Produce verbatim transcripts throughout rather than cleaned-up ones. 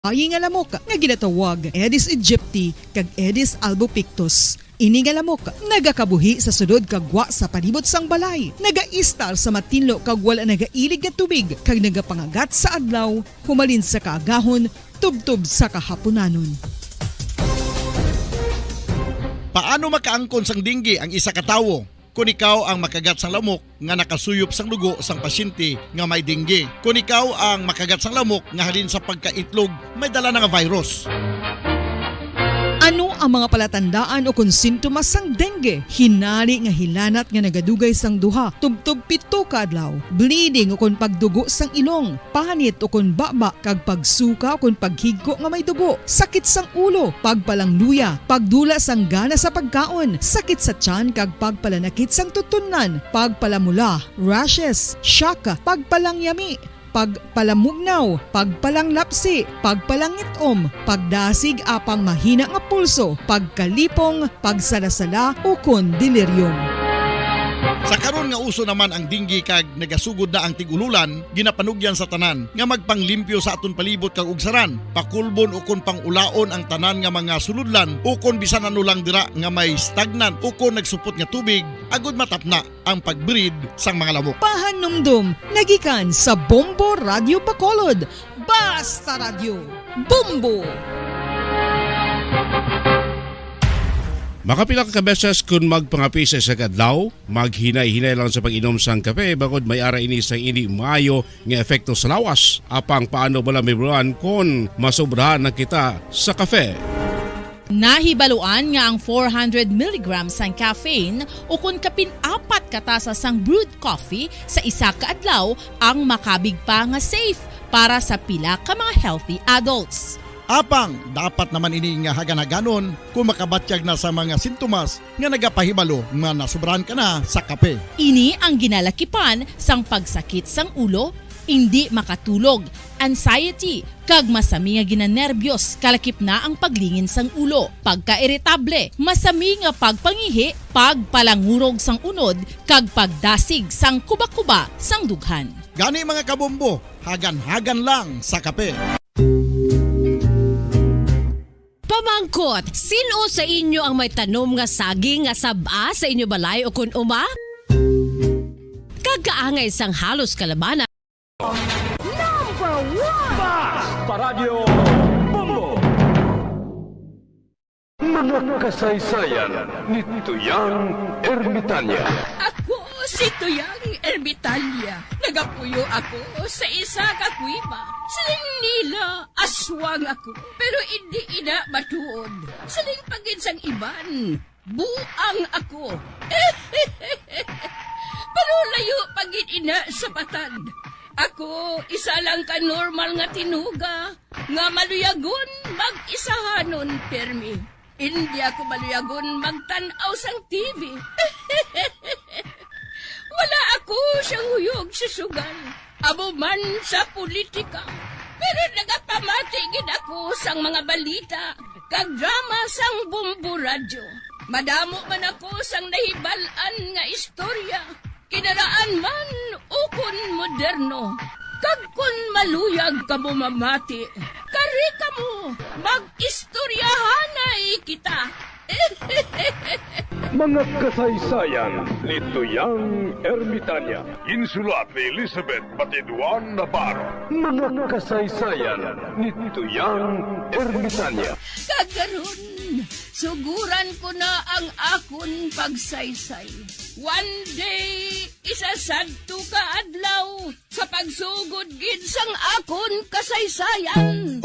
Ayi nga lamok nga ginatawag Aedes aegypti kag Aedes albopictus. Ini nga lamok nagakabuhi sa sulod kag gwa sa palibot sang balay, nagaistar sa matinlo kag wala nagailig nga tubig, kag nagapangagat sa adlaw humalin sa kaagahon tubtob sa kahapunanon. Paano makaangkon sang dengue ang isa ka tawo? Kon ikaw ang makagat sang lamok nga nakasuyop sang dugo sang pasyente nga may dengue. Kon ikaw ang makagat sang lamok nga halin sa pagkaitlog may dala na nga virus. Ano ang mga palatandaan o kon sintomas sang dengue? Hinali nga hilanat nga nagadugay sang duha tubtob pito ka adlaw, bleeding o kon pagdugo sang ilong, panit o kon baba, kag pagsuka o kon paghigko nga may dugo, sakit sang ulo, pagpalangluya, pagdula sang gana sa pagkaon, sakit sa tiyan kag pagpalanakit sang tutunlan, pagpalamula, rashes, shock, pagpalangyami, pagpalamugnaw, pagpalanglapsi, pagpalangit-om, pagdasig apang mahina nga pulso, pagkalipong, pagsalasala, ukon delirium. Sa karon nga uso naman ang dengue kag nagasugod na ang tig-ululan, ginapanugyan sa tanan nga magpanglimpyo sa aton palibot kag ugsaran, pakulbon ukon pang-ulaon ang tanan nga mga sulodlan ukon bisan ano lang dira nga may stagnant ukon nagsupot nga tubig, agud matapna ang pag-breed sang mga lamok. Pahanumdom nga gikan sa Bombo Radyo Bacolod. Basta Radyo, Bombo! Makapila ka beses kon magpangape sa isa ka adlaw, maghinay-hinay lang sa pag-inom sang kape, bangod may ara ini sang indi maayo nga epekto sa lawas. Apang paano bala mahibaluan kon masobrahan na kita sa kape? Nahibaluan nga ang four hundred milligrams sang caffeine, ukon kapin apat ka tasa sang brewed coffee sa isa ka adlaw, ang makabig pa nga safe para sa pila ka mga healthy adults. Apang dapat naman ini nga hagan-haganon kon makabatyag na sa mga sintomas nga nagapahibalo nga nasobrahan ka na sa kape. Ini ang ginalakipan sang pagsakit sang ulo, indi makatulog, anxiety, kag masami nga ginanerbyos, kalakip na ang paglingin sang ulo, pagkairitable, masami nga pagpangihi, pagpalangurog sang unod, kag pagdasig sang kubakuba sang dughan. Gani, mga kabombo, hagan-hagan lang sa kape. Pamangkot, sin-o sa inyo ang may tanom nga saging nga sab-a sa inyo balay ukon uma? Kag kaangay sang halos kalabanan. Number one! Basta Radyo Bombo! Mga kasaysayan ni Tuyang Ermitanya. Ako si Tuyang Ermitanya. Nagapuyo ako sa isa ka kuweba. Siling nila, aswang ako, pero indi ina matuod. Siling pa gid sang iban, buang ako. Pero layo pa gid ina sa patad. Ako, isa lang ka normal nga tinuga nga maluyagon mag-isahanon pirmi. Indi ako maluyagon magtan-aw sang T V. Wala ako siyang huyog sa sugal, amo man sa politika. Pero nagapamati gid ako sang mga balita kag drama sang Bombo Radyo. Madamo man ako sang nahibal-an nga istorya, kinaraan man ukon moderno. Kag kon maluyag kamo mamati, kari kamo, mag-istoryahanay kita. Mga kasaysayan ni Tuyang Ermitanya. Ginsulat ni Elizabeth Batiduan Navarro. Mga kasaysayan ni Tuyang Ermitanya. Kag karon, suguran ko na ang akon pagsaysay. One day, isa sadto ka adlaw, sa pagsugod gid sang akon kasaysayan.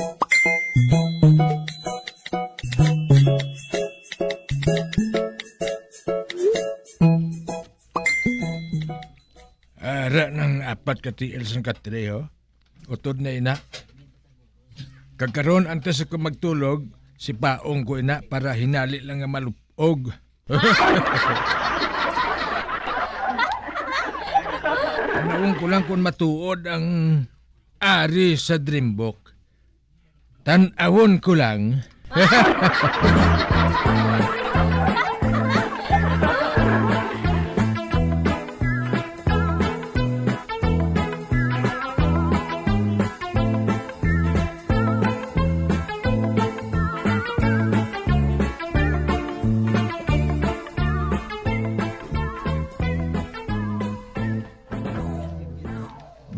Ara nang apat ka tiil sang katre, ho. Utod na ina. Kag karon, antes ako magtulog, sipaon ko ina para hinali lang nga malup-, Og. Tan-awon ko lang kon matuod ang ari sa Dreambok. Tan-awon ko lang.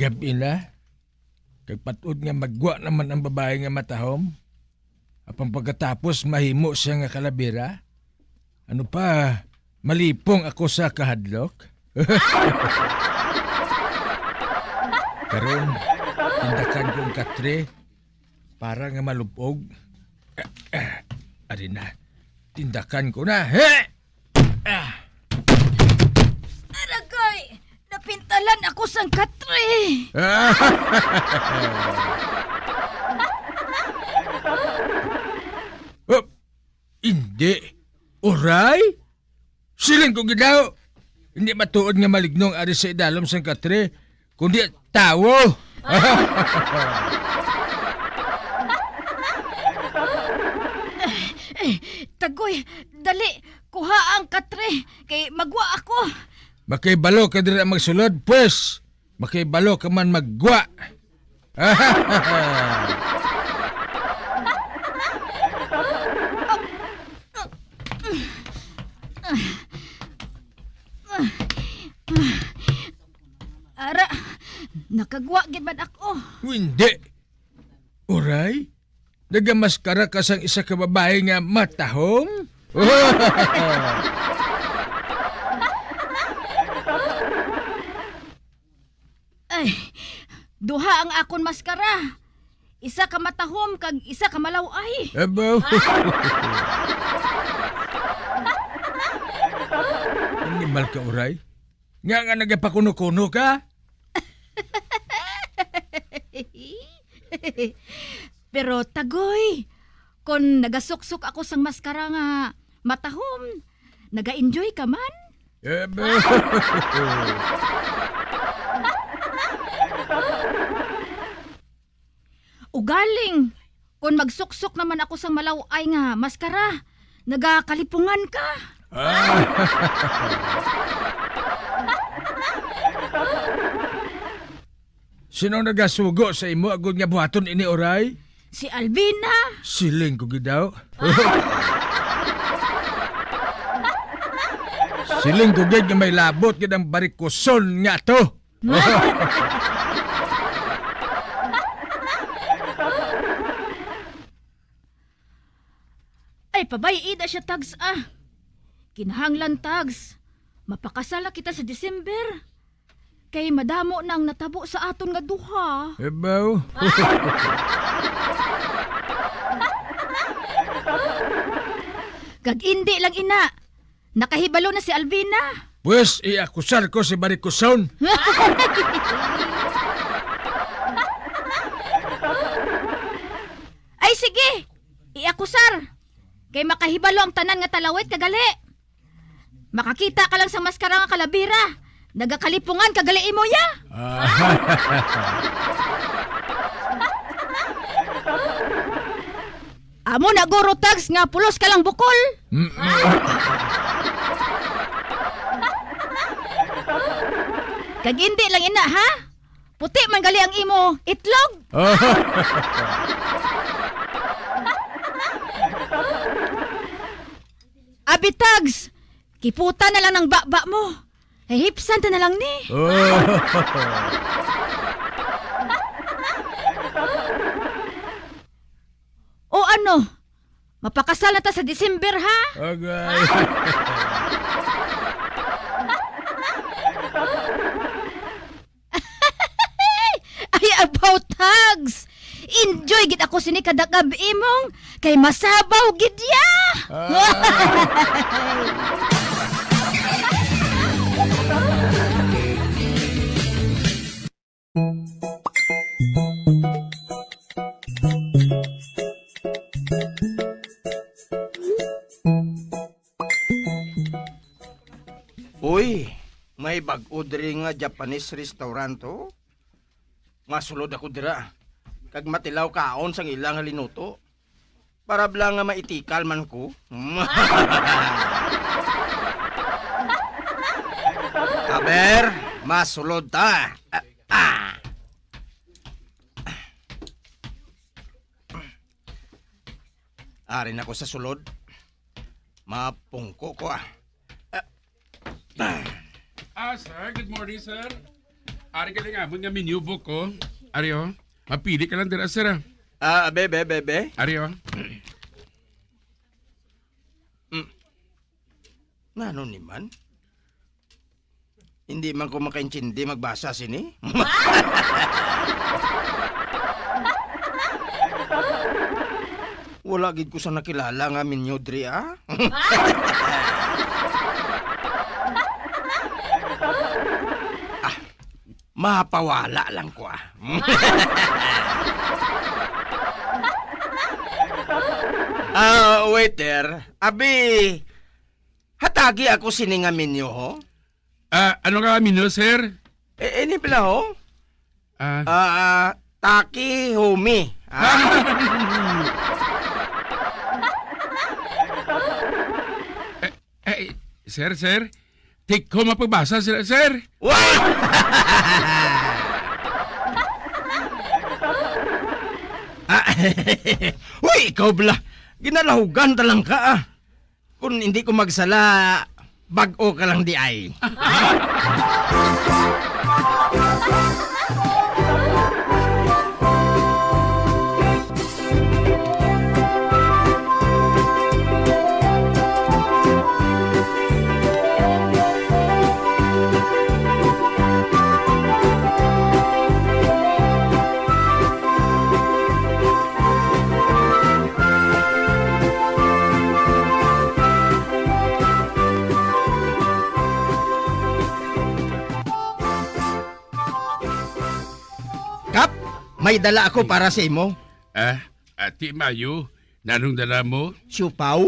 Abi na, kag patod nga magwa naman ang babayi nga matahom. Apang pagkatapos mahimo siya nga kalabira. Ano pa, malipong ako sa kahadlok. Karon, tindakan ko ang katre para nga malub-og. Ah, ah, ari na. Tindakan ko na. He! Ah! Aragay! Napintalan ako sang katre! Ah! Oh, hindi. Uray? Siling ko gid daw. Hindi matuod nga maligno ang ari sa idalom sang katre, kundi tawo. Eh, Tagoy, dali, kuha ang katre, kay magwa ako. Makahibalo ka dira magsulod, pwes. Makahibalo ka man magwa. Ara, nakagwa gid man ako. Hindi. Uray, nagamaskara ka sang isa ka babayi nga matahom? Ay, duha ang akon maskara. Isa ka matahom kag isa ka malaw-ay. Abaw. Animal ka, Uray. Nga nga nagapakuno-kuno ka? Pero, Tagoy, kon nagasuksok ako sang maskara nga matahom, naga-enjoy ka man? Eh, be- Ugaling, kon magsuksok naman ako sang malaw-ay nga maskara, nagakalipungan ka. Ah. Sino nagasugo sa imo agod nga buhaton ini, Uray? Si Alvina. Siling ko gid daw. Siling ko gid nga may labot gid ang barikuson nga to. Ay, pabay-i na siya, Tags, ah. Kinahanglan, Tags, mapakasal na kita sa December. Kay madamo na ang natabo sa aton nga duha. Ebaw. Kag indi lang ina, nakahibalo na si Alvina. Pwes, iakusar ko si Barikuson. Ay, sige, iakusar. Kay makahibalo ang tanan nga talawit kagali. Makakita ka lang sa maskara nga kalabira. Nagakalipungan kagali imo ya. Ah. Amo na, guro, Tags, nga pulos ka lang bukol. Mm. Kag indi lang ina, ha? Puti man gali ang imo itlog. Abi, Tags, kiputan na lang ang baba mo. Hihipsan ta na lang ni. Oh. O ano? Mapakasal na ta sa December, ha? Agay. Ay, abaw, Tags! Enjoy gid ako sini kadakab imong kay masabaw gid ya! Ah. Uy, may bag-o diri nga Japanese restaurant, oh. Masulod ako dira, kag matilaw kaon sang ila nga linuto. Para bala nga maitikal man ko. Aber, masulod ta. Ah, ah. Ari na ko sa sulod. Mapungko ko, ah. Ah, sir. Good morning, sir. Ari ka lang amon nga menu book, oh. Ari, oh. Mapili ka lang dira, sir, ah. Ah, be, be, be, be. Ari, oh. Mm. Ngano ni man? Hindi man ko makaintindi magbasa sini. Wala gid ko sa nakilala nga menu diri, ah. Ah, mapawala lang ko, ah. Ah, waiter, abi, hatagi ako sini nga menu, ho? Ah, ano nga menu, sir? Eh, ini pala, ho? Ah. Ah, ah, taki humi. Ah. Eh, eh, sir, sir, take home ang pagbasa, sir, sir. Wa-, ah, uy, ikaw bala. Ginalahugan ta lang ka, ah. Kung hindi ko magsala, bag-o ka lang di ay. Kap, may dala ako para sa imo. Ah, Ate Mayo, nanong dala mo? Siupaw?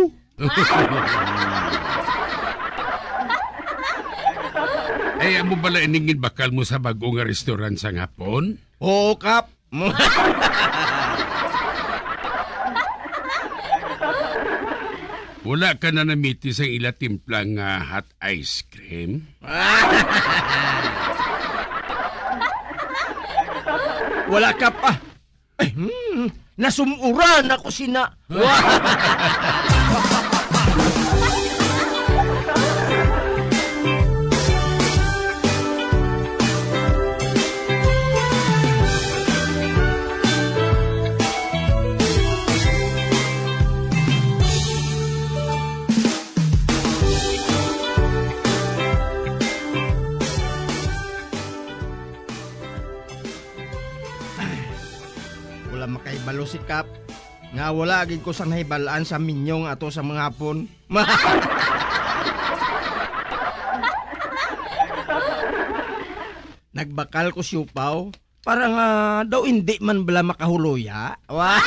Ay, amo bala ining ginbakal mo sa bag-o nga restaurant sa hapon? Oo, Kap. Wala ka na namiti sang ila timpla nga hot ice cream? Wala, Kap, ah. Ay, hmm, nasum-uran ako sina. Wala makahibalo si Kap nga wala gid ko sang nahibal-an sa menu nga ato sa mga hapon. Nagbakal ko siupaw para nga daw hindi man bala makahuloya. Wa-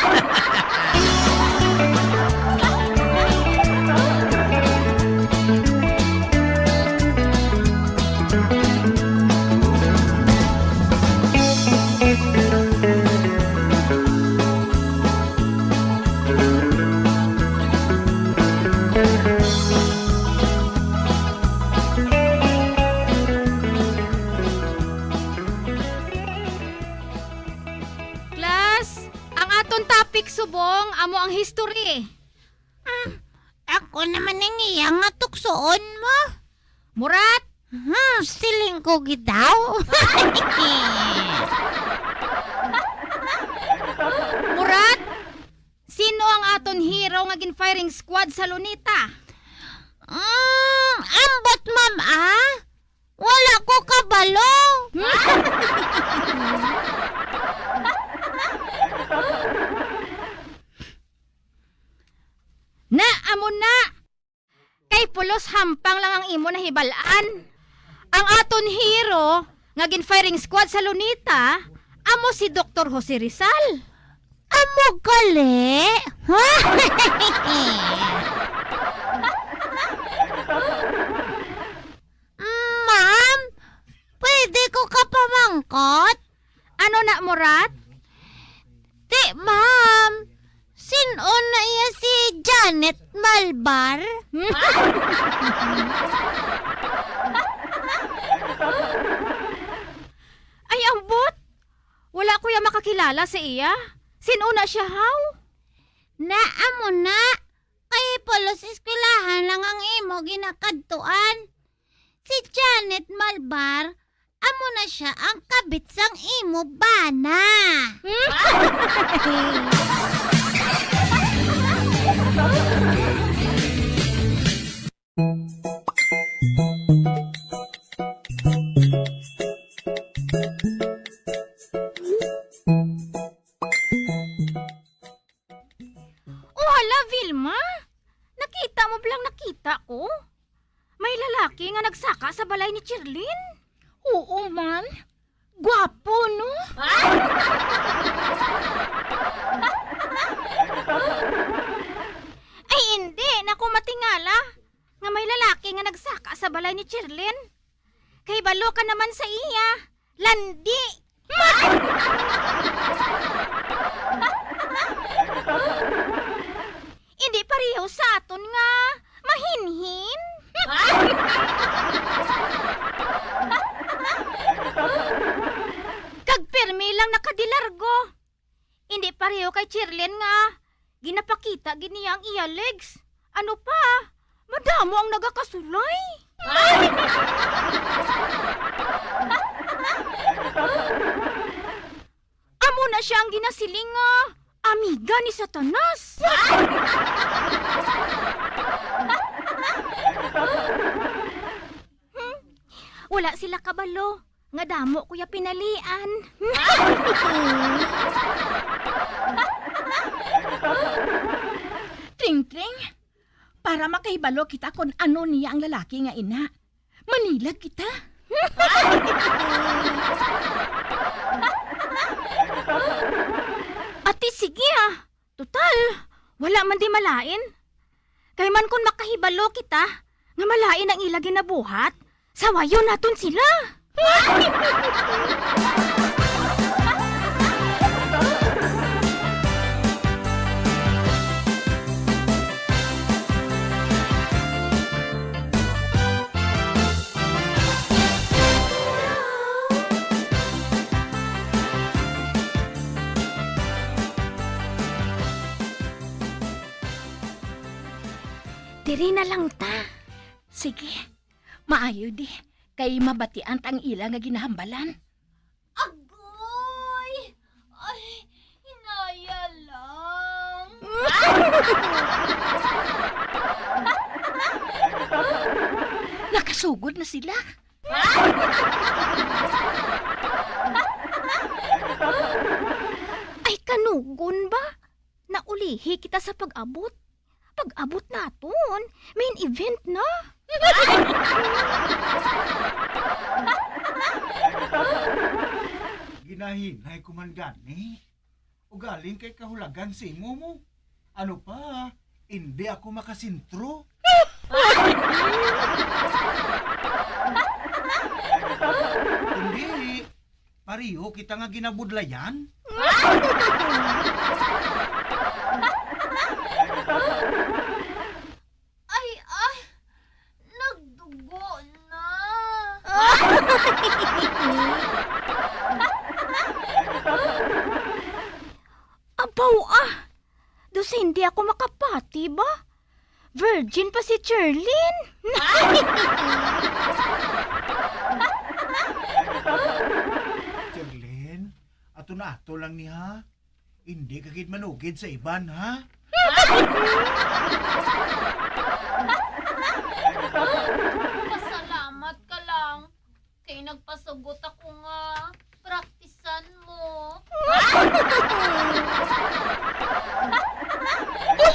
Class, ang aton topic subong amo ang history. Hmm, ako naman ang iya nga tuksoon mo. Murat? Hmm, siling ko gid daw. Murat? Sino ang aton hero nga gin-firing squad sa Luneta? Mm, ambot, ma'am, ah. Wala ko kabalo. Na, amo na. Kay pulos hampang lang ang imo nahibal-an. Ang aton hero nga gin-firing squad sa Luneta amo si Doktor Jose Rizal. Amo gali? Ma'am, pwede ko ka pamangkot? Ano na, Murat? Ti, ma'am, sin-o na iya si Janet Malbar? Ay, ambot! Wala ko ya makakilala sa iya. Sin-o na siya, haw? Na, amo na. Kay pulos eskwelahan lang ang imo ginakadtuan. Si Janet Malbar, Amo na sia ang kabit sang imo bana. Oh, hala, Vilma. Nakita mo bala ang nakita ko? May lalaki nga nagsaka sa balay ni Chirlin. Oo man. Gwapo, no? Ay, hindi na ko matingala nga may lalaki nga nagsaka sa balay ni Chirlin. Kay balo ka naman sa iya. Landi! Hindi pareho sa aton nga mahinhin. Kag pirmi lang nakadilargo. Hindi pareho kay Chirlin nga ginapakita gid niya ang iya legs. Ano pa? Madamo ang nagakasulay. Amo na sia ang ginasiling nga amiga ni Satanas. Hmm? Wala sila kabalo nga damo ko ya pinalian. Tring-tring, para makahibalo kita kon ano niya ang lalaki nga ina, manilag kita. Ati, sige, ah. Total, wala man di malain. Kay man kon makahibalo kita nga malain ang ila ginabuhat, sawayon naton sila. Diri na lang ta. Sige, maayo di, kay mabatian ta ang ila nga ginahambalan. Agoy! Ay, hinaya lang. Nakasugod na sila. Ay, kanugon ba? Naulihi kita sa pag-abot. Pag-abot naton, main event na. Ginahinay ko man gani. Ugaling kay kahulagan sa imo mo. Ano pa, hindi ako makasentro. Kundi, pareho kita nga ginabudlayan. Ay, ay, nagdugo na. Abaw, ah! Daw sa hindi ako makapati ba? Virgin pa si Cherlyn. Cherlyn, ato na ato lang ni ha. Hindi ka gid manugid sa iban, ha? Pasalamat ka lang kay nagpasugot ako nga praktisan mo. Oh,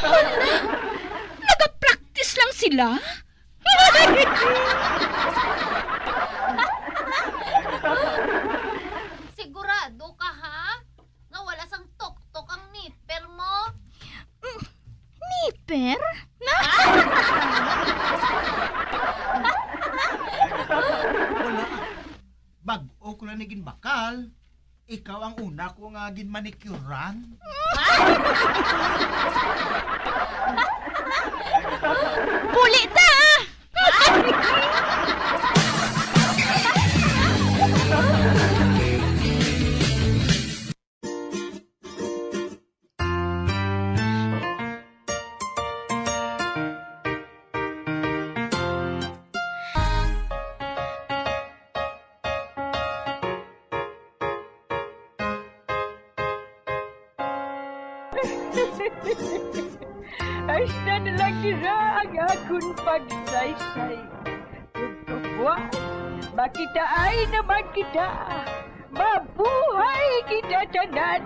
hala! Nagapractice lang sila? Sigurado ka, ha? Nga wala sang tuktok ang nipper mo? Mm, nipper? Wala. Bag-o ko lang ni ginbakal. Ikaw ang una ko nga ginmanikuran. Puli ta! Hasta na lang dira ang akon pagsaysay. Buwas, makitaay naman kita. Mabuhay kita tanan!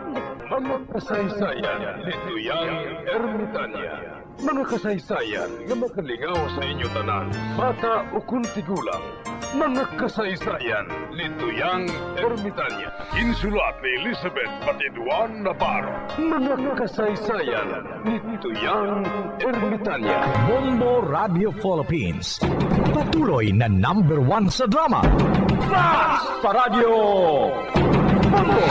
Mga kasaysayan ni Tuyang Ermitanya. Mga kasaysayan nga makalingaw sa inyo tanan, bata ukon tigulang. Mga kasaysayan ni Tuyang Ermitanya. Insulat ni Elizabeth Batiduan Navarro. Mga kasaysayan ni Tuyang Ermitanya. Bombo Radio Philippines. Patuloy na number one sa drama. Fast Paradyo! Bombo!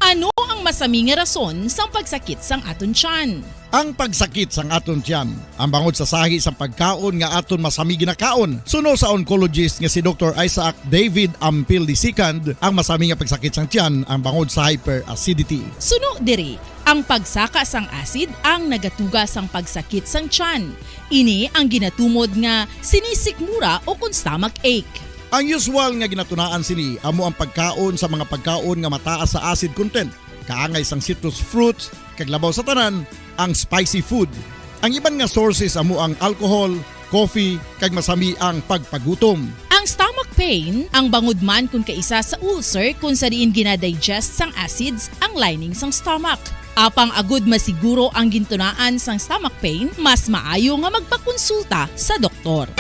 Ano ang masami nga rason sang pagsakit sang aton tiyan? Ang pagsakit sang aton tiyan, ang bangod sa sahi sang pagkaon nga aton masami ginakaon. Suno sa oncologist nga si Doktor Isaac David Ampil the second, ang masami nga pagsakit sang tiyan ang bangod sa hyperacidity. Suno diri, ang pagsaka sang acid ang nagatuga sang pagsakit sang tiyan. Ini ang ginatumod nga sinisikmura o kon stomach ache. Ang usual nga ginatunaan sini amo ang pagkaon sa mga pagkaon nga mataas sa acid content, kaangay sang citrus fruits, kag labaw sa tanan, ang spicy food. Ang iban nga sources amo ang alcohol, coffee, kag masami ang pagpagutom. Ang stomach pain, ang bangod man kon kaisa sa ulcer kon sa diin ginadigest sang acids ang lining sang stomach. Apang agud masiguro ang gintunaan sang stomach pain, mas maayo nga magpakonsulta sa doktor.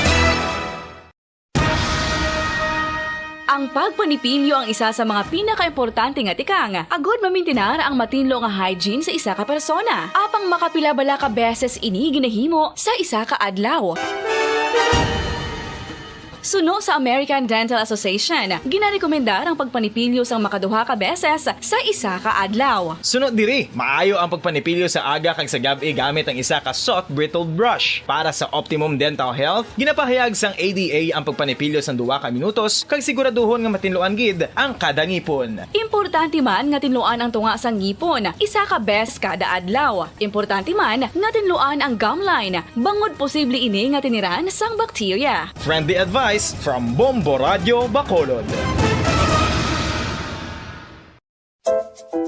Ang pagpanipilyo ang isa sa mga pinakaimportante nga tikang agud mamintinar ang matinlo nga hygiene sa isa ka persona. Apang makapila bala ka beses ini ginahimo sa isa ka adlaw? Suno sa American Dental Association, ginarekomendar ang pagpanipilyo sang makaduha ka beses sa isa ka adlaw. Suno diri, maayo ang pagpanipilyo sa aga kag sa gab-i gamit ang isa ka soft bristled brush. Para sa optimum dental health, ginapahayag sang A D A ang pagpanipilyo sang duha ka minutos kag siguraduhon nga matinluan gid ang kada ngipon. Importante man nga tinluan ang tunga sang ngipon isa ka beses kada adlaw. Importante man nga tinluan ang gum line, bangod posible ini nga tiniran sang bakterya. Friendly advice from Bombo Radio Bacolod.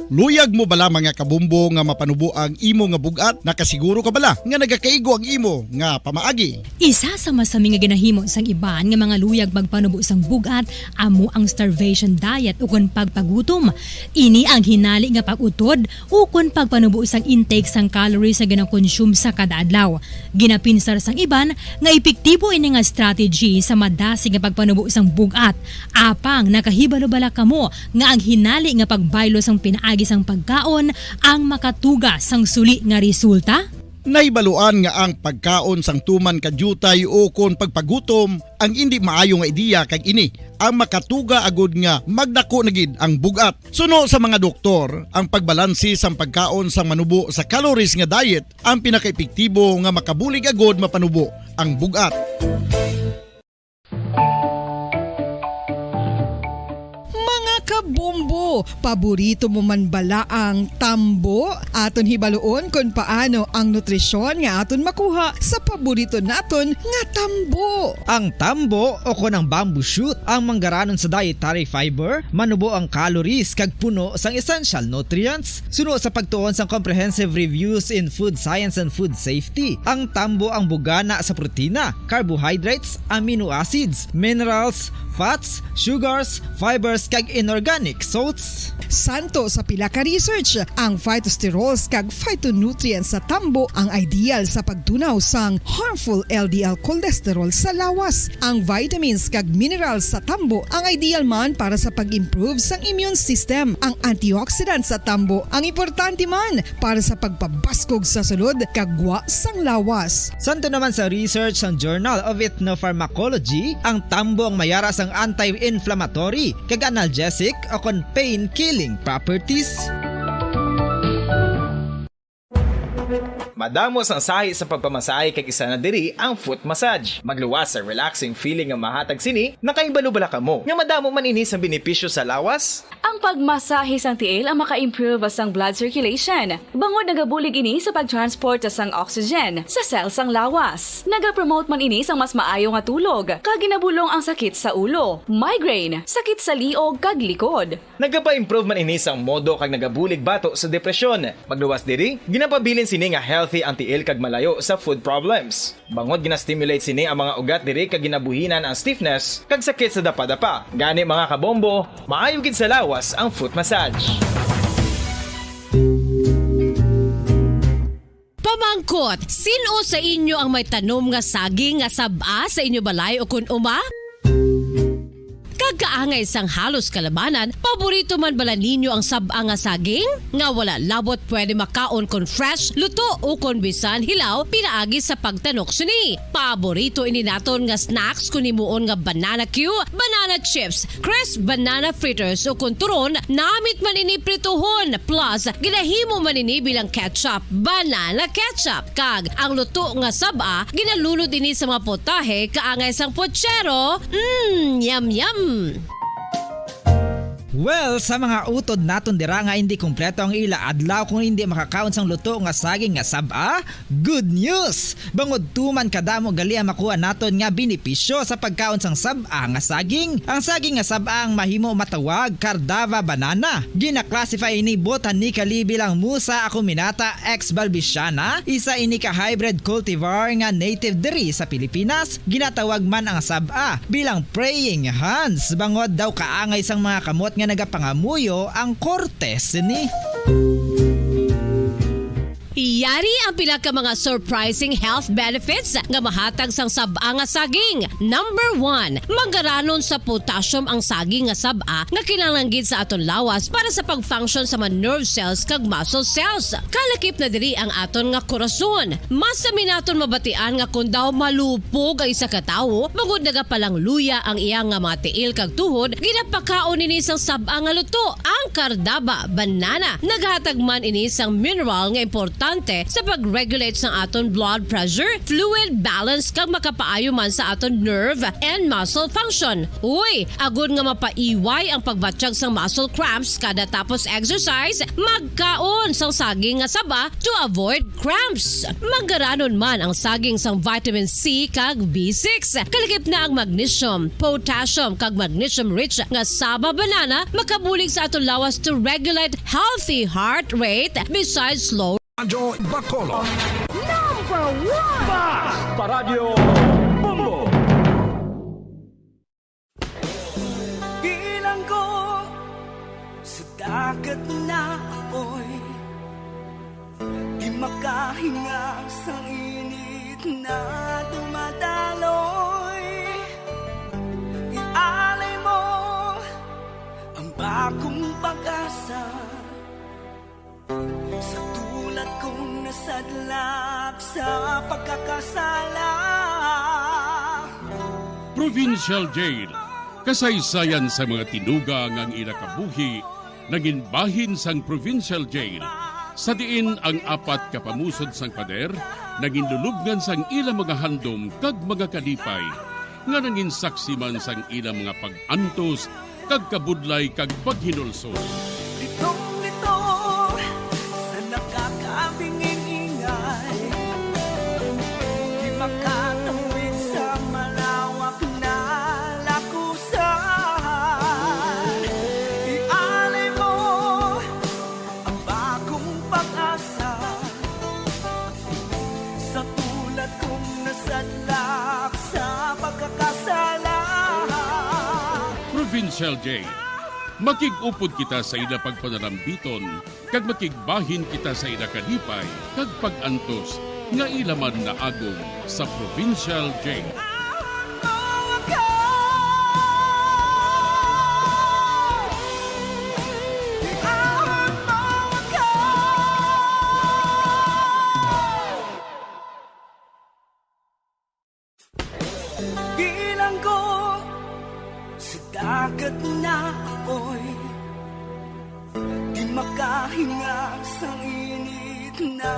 Luyag mo bala, mga kabombo, nga mapanubo ang imo nga bug-at? Nakasiguro ka bala nga nagakaigo ang imo nga pamaagi? Isa sa masami nga ginahimo sang iban nga mga luyag magpanubo sang bug-at amo ang starvation diet ukon pagpagutom. Ini ang hinali nga pag-utod ukon pagpanubo sang intake sang calories nga ginakonsume sa kada adlaw. Ginapinsar sang iban nga epektibo ini nga strategy sa madasig nga pagpanubo sang bug-at. Apang nakahibalo bala kamo nga ang hinali nga pagbaylo sang pinaagi sang pagkaon ang makatuga sang suli nga resulta? Nahibaluan nga ang pagkaon sang tuman ka diutay ukon pagpagutom ang indi maayo nga ideya, kag ini ang makatuga agud nga magdako na gid ang bug-at. Suno sa mga doktor, ang pagbalanse sang pagkaon sang manubo sa calories nga diet ang pinakaepektibo nga makabulig agud mapanubo ang bug-at. Mga kabombo, paborito mo man bala ang tambo? Aton hibaluon kon paano ang nutrisyon nga aton makuha sa paborito naton nga tambo. Ang tambo, o kon ang bamboo shoot, ang manggaranon sa dietary fiber, manubo ang calories kag puno sang essential nutrients. Suno sa pagtuon sang Comprehensive Reviews in Food Science and Food Safety, ang tambo ang bugana sa protina, carbohydrates, amino acids, minerals, fats, sugars, fibers, kag inorganic salts. Santo sa pila ka research, ang phytosterols kag phytonutrients sa tambo ang ideal sa pagtunaw sang harmful L D L cholesterol sa lawas. Ang vitamins kag minerals sa tambo ang ideal man para sa pag-improve sang immune system. Ang antioxidants sa tambo ang importante man para sa pagpabaskog sa sulod kag gwa sang lawas. Santo naman sa research sang Journal of Ethnopharmacology, ang tambo ang mayara sang anti-inflammatory kag analgesic o kon pain-killing properties. Madamo sang sahi sa pagpamasahe, kag isa na diri ang foot massage. Magluwas sa relaxing feeling nga mahatag sini. Nakahibalo bala kamo nga madamo man ini sang benepisyo sa lawas? Ang pagmasahe sang tiil ang maka-improve sang blood circulation, bangod nagabulig ini sa pag-transport sang oxygen sa cell sang lawas. Nagapromote man ini sang mas maayo nga tulog, kag ginabulong ang sakit sa ulo, migraine, sakit sa liog, kag likod. Nagapa-improve man ini sang modo kag nagabulig bato sa depresyon. Magluwas diri, ginapabilin sini nga healthy ang tiil kag malayo sa foot problems. Bangod gina-stimulate sini ang mga ugat diri kag ginabuhinan ang stiffness kag sakit sa dapadapa. Gani, mga kabombo, maayo gid sa lawas ang foot massage. Pamangkot, sin-o sa inyo ang may tanom nga saging nga sab-a sa inyo balay ukon uma? Kag kaangay sang halos kalabanan, paborito man bala ninyo ang sab-a nga saging? Nga wala labot pwede makaon kon fresh, luto, o kon bisan hilaw, pinaagi sa pagtanok sini. Paborito ini naton nga snacks kon himuon nga banana cue, banana chips, crisp banana fritters, o kon turon, namit man ini prituhon, plus ginahimo man ini bilang ketchup, banana ketchup. Kag ang luto nga sab-a, ginalunod ini sa mga potahe kaangay sang pochero. Mm, yum, yum! Well, sa mga utod naton dira nga hindi kompleto ang ila adlaw kung hindi makakaon sang luto nga saging nga sab-a, good news! Bangod tuman kadamo gali ang makuha naton nga benepisyo sa pagkaon sang sab-a nga saging. Ang saging nga sab-a ang mahimo matawag Cardava banana. Gina-classify ini botanically bilang Musa acuminata ex balbisiana, isa ini ka hybrid cultivar nga native diri sa Pilipinas. Ginatawag man ang sab-a bilang praying hands, bangod daw kaangay sang mga kamot nga nagapangamuyo ang korte sini. Yari ang pila ka mga surprising health benefits nga mahatag sang sab-a nga saging. Number one, manggaranon sa potassium ang saging nga sab-a nga kinahanglan gid sa aton lawas para sa pag-function sa mga nerve cells kag muscle cells. Kalakip na diri ang aton nga korason. Mas sami naton mabatian nga kon daw malupog ang isa ka tawo, bangod nagapalangluya ang iya nga mga tiil kag tuhod, ginapakaon ini sang sab-a nga luto. Ang Cardaba banana naghatag man ini sang mineral nga importante sa pag-regulate sang aton blood pressure, fluid balance, kag makapaayo man sa aton nerve and muscle function. Uy, agod nga mapaiway ang pagbatyag sang muscle cramps kada tapos exercise, magkaon sang saging nga saba to avoid cramps. Manggaranon man ang saging sang vitamin C kag B six. Kalakip na ang magnesium, potassium, kag magnesium-rich nga saba banana makabulig sa aton lawas to regulate healthy heart rate besides slow Radyo Bacolod. Number one! Bas! Paradyo Bombo! Bilanggo sa dagat na apoy, di makahinga sa init na dumadaloy. Ialay mo ang bagong pag-asa sa tulad kong nasadlak sa pagkakasala. Provincial Jail, kasaysayan sa mga tinuga nga ang ila kabuhi nangin bahin sang Provincial Jail, sa diin ang apat ka pamusod sang pader nangin lulubngan sang ila mga handom kag mga kalipay nga nangin saksi man sang ila mga pag-antos kag kabudlay kag paghinulsol. Litong-lito sa nakakabinging-ingay, di makatawid sa malawak na lakusan. Ialay mo ang bagong pag-asa sa tulad kong nasadlak sa pagkakasala. Provincial Jail. Makig-upod kita sa ila pagpanalambiton, kag makigbahin kita sa ila kalipay kag pag-antos nga ila man naagom sa Provincial Jail. Bilanggo sa dagat na apoy, di makahinga sa init na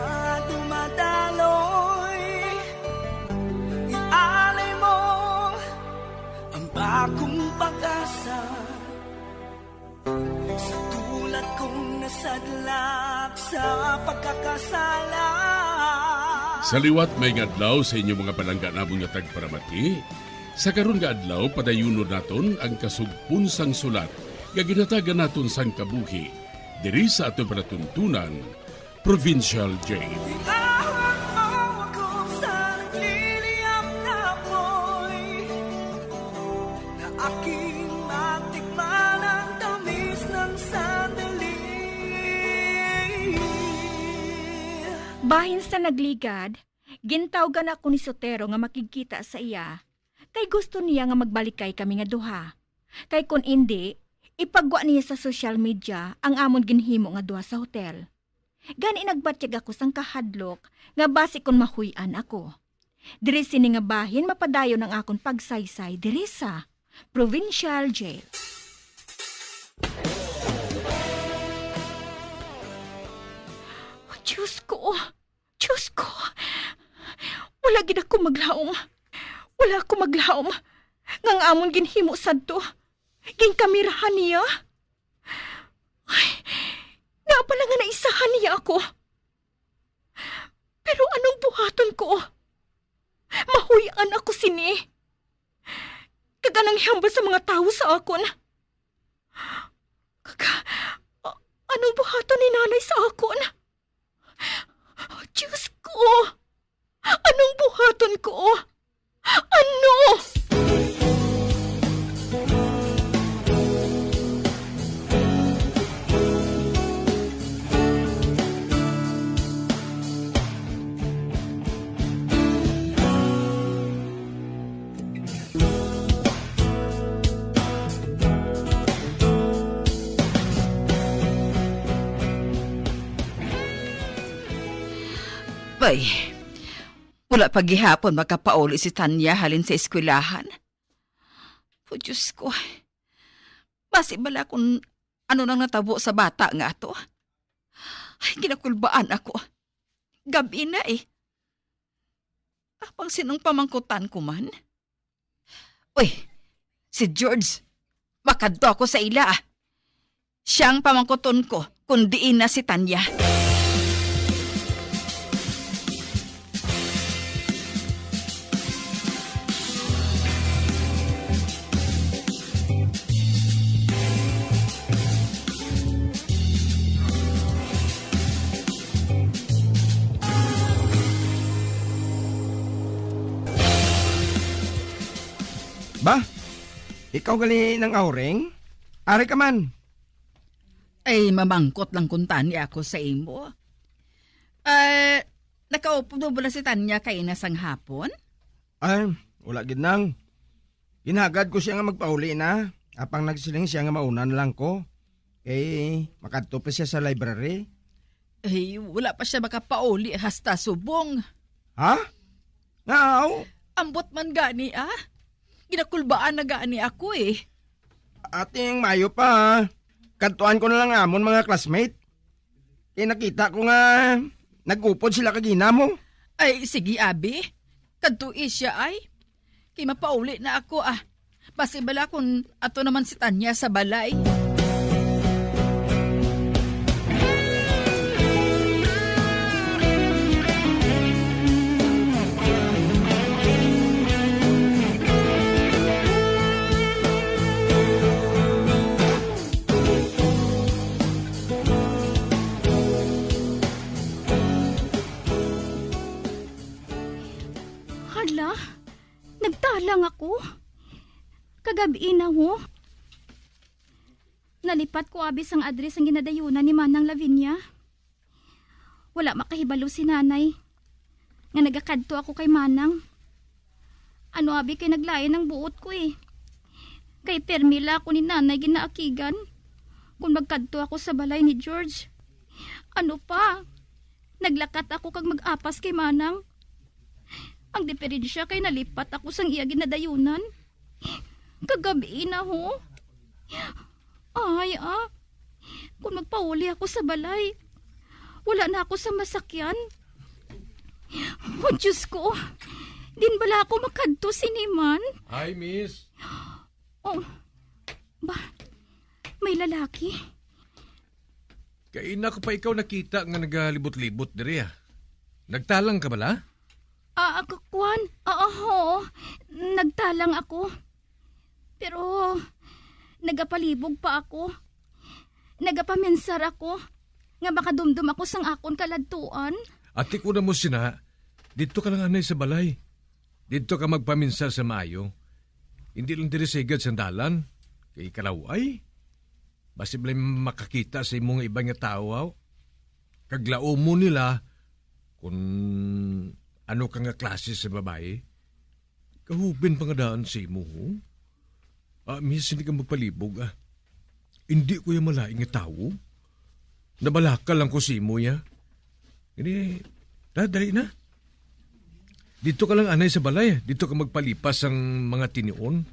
Sa tulad kong nasadlak sa pagkakasala. Sa liwat, may nga adlaw sa inyo mga palangga namon nga tagparamati. Sa karon nga adlaw, padayunon naton ang kasugpon sang sulat nga ginhatagan naton sang kabuhi diri sa aton palatuntunan, Provincial Jail. Iawag mo ako sa nagliliyab na apoy, na aking matikman ang tamis ng sandali. Bahin sa nagligad, gintawgan ako ni Sotero nga makigkita sa iya, kay gusto niya nga magbalikay kami nga duha. Kay kon indi, ipagwa niya sa social media ang amon ginhimo nga duha sa hotel. Gani nagbatyag ako sang kahadlok nga basi kon mahuy-an ako. Diri sini nga bahin mapadayon ang akon pagsaysay diri sa Provincial Jail. Diyos ko! Diyos ko! Wala gid ako maglaom. Wala ako maglaom nga ang amon ginhimo sadto, ginkamirahan niya. Ay, nga pala nga naisahan niya ako. Pero anong buhaton ko? Mahuy-an ako sini. Kag anang ihambal sa mga tawo sa akon? Kag, a-, anong buhaton ni Nanay sa akon? Diyos ko! Anong buhaton ko? Ano? Bay, wala pa gihapon makapauli si Tanya halin sa eskwelahan. O Diyos ko, basi bala kung ano nang natabo sa bata nga ato. Ay, ginakulbaan ako. Gabi na eh. Apang sinong pamangkutan ko man? Uy, si George, makadto ako sa ila, ah. Siya ang pamangkuton ko kung diin na si Tanya. Ba? Ikaw gali nang Auring? Ari ka man. Ay, mamangkot lang kuntani ako sa imo. Eh, nakaupod mo bala si Tanya kaina sang hapon? Ay, wala gid nang. Ginhagad ko siya nga magpauli na. Apang nagsiling siya nga mauna na lang ko. Kay makadto pa siya sa library. Ay, wala pa siya makapauli hasta subong. Ha? Ngaaw? Ambot man gani, ah. Ginakulbaan na gani ako, eh. Ating mayo pa, ha? Kadtuan ko na lang amon mga classmate. Kay nakita ko nga nag-upod sila kagina mo. Ay, sige, abi. Kadtoi siya, ay. Kay mapauli na ako, ah. Basi bala kung ato naman si Tanya sa balay. Hala, nagtalang ako. Kagab-i na, ho. Nalipat ko abi sang address ang ginadayunan ni Manang Lavinia. Wala makahibalo si Nanay nga nagakadto ako kay Manang. Ano abi kay naglain ang buot ko, eh. Kay permi la ako ni Nanay ginaakigan kung magkadto ako sa balay ni George. Ano pa? Naglakat ako kag mag-apas kay Manang. Ang diferensya kay nalipat ako sang iya ginadayunan. Kagab-i na, ho. Ay, ah. Kung magpauli ako sa balay, wala na ako sa masakyan. Oh, Diyos ko. Din bala ako makadto sini man? Hi, miss. Oh, Ba, may lalaki? Kaina ko pa ikaw nakita nga nagalibot-libot diri, ah. Nagtalang ka bala? Ah, ako, kwan? Ah, oo, nagtalang ako. Pero nagapalibog pa ako. Nagapaminsar ako nga makadumdom ako sang akon kaladtuan. Ati ko na mo sina, dito ka lang anay sa balay. Dito ka magpaminsar sa maayo. Hindi lang diri sa higad sang dalan. Kay kalaway. Basi balay makakita sa imo nga iban nga tawo, haw. Kag laumon nila kung ano ka nga klase sa babayi. Kahuben pa nga daan sa imo, ho? Ah, miss, hindi ka magpalibog, ah. Hindi ko yung malain nga tawo. Nabalaka lang ko sa imo, ya. Hindi, da, dali na. Dito ka lang anay sa balay. Dito ka magpalipas ang mga tinion.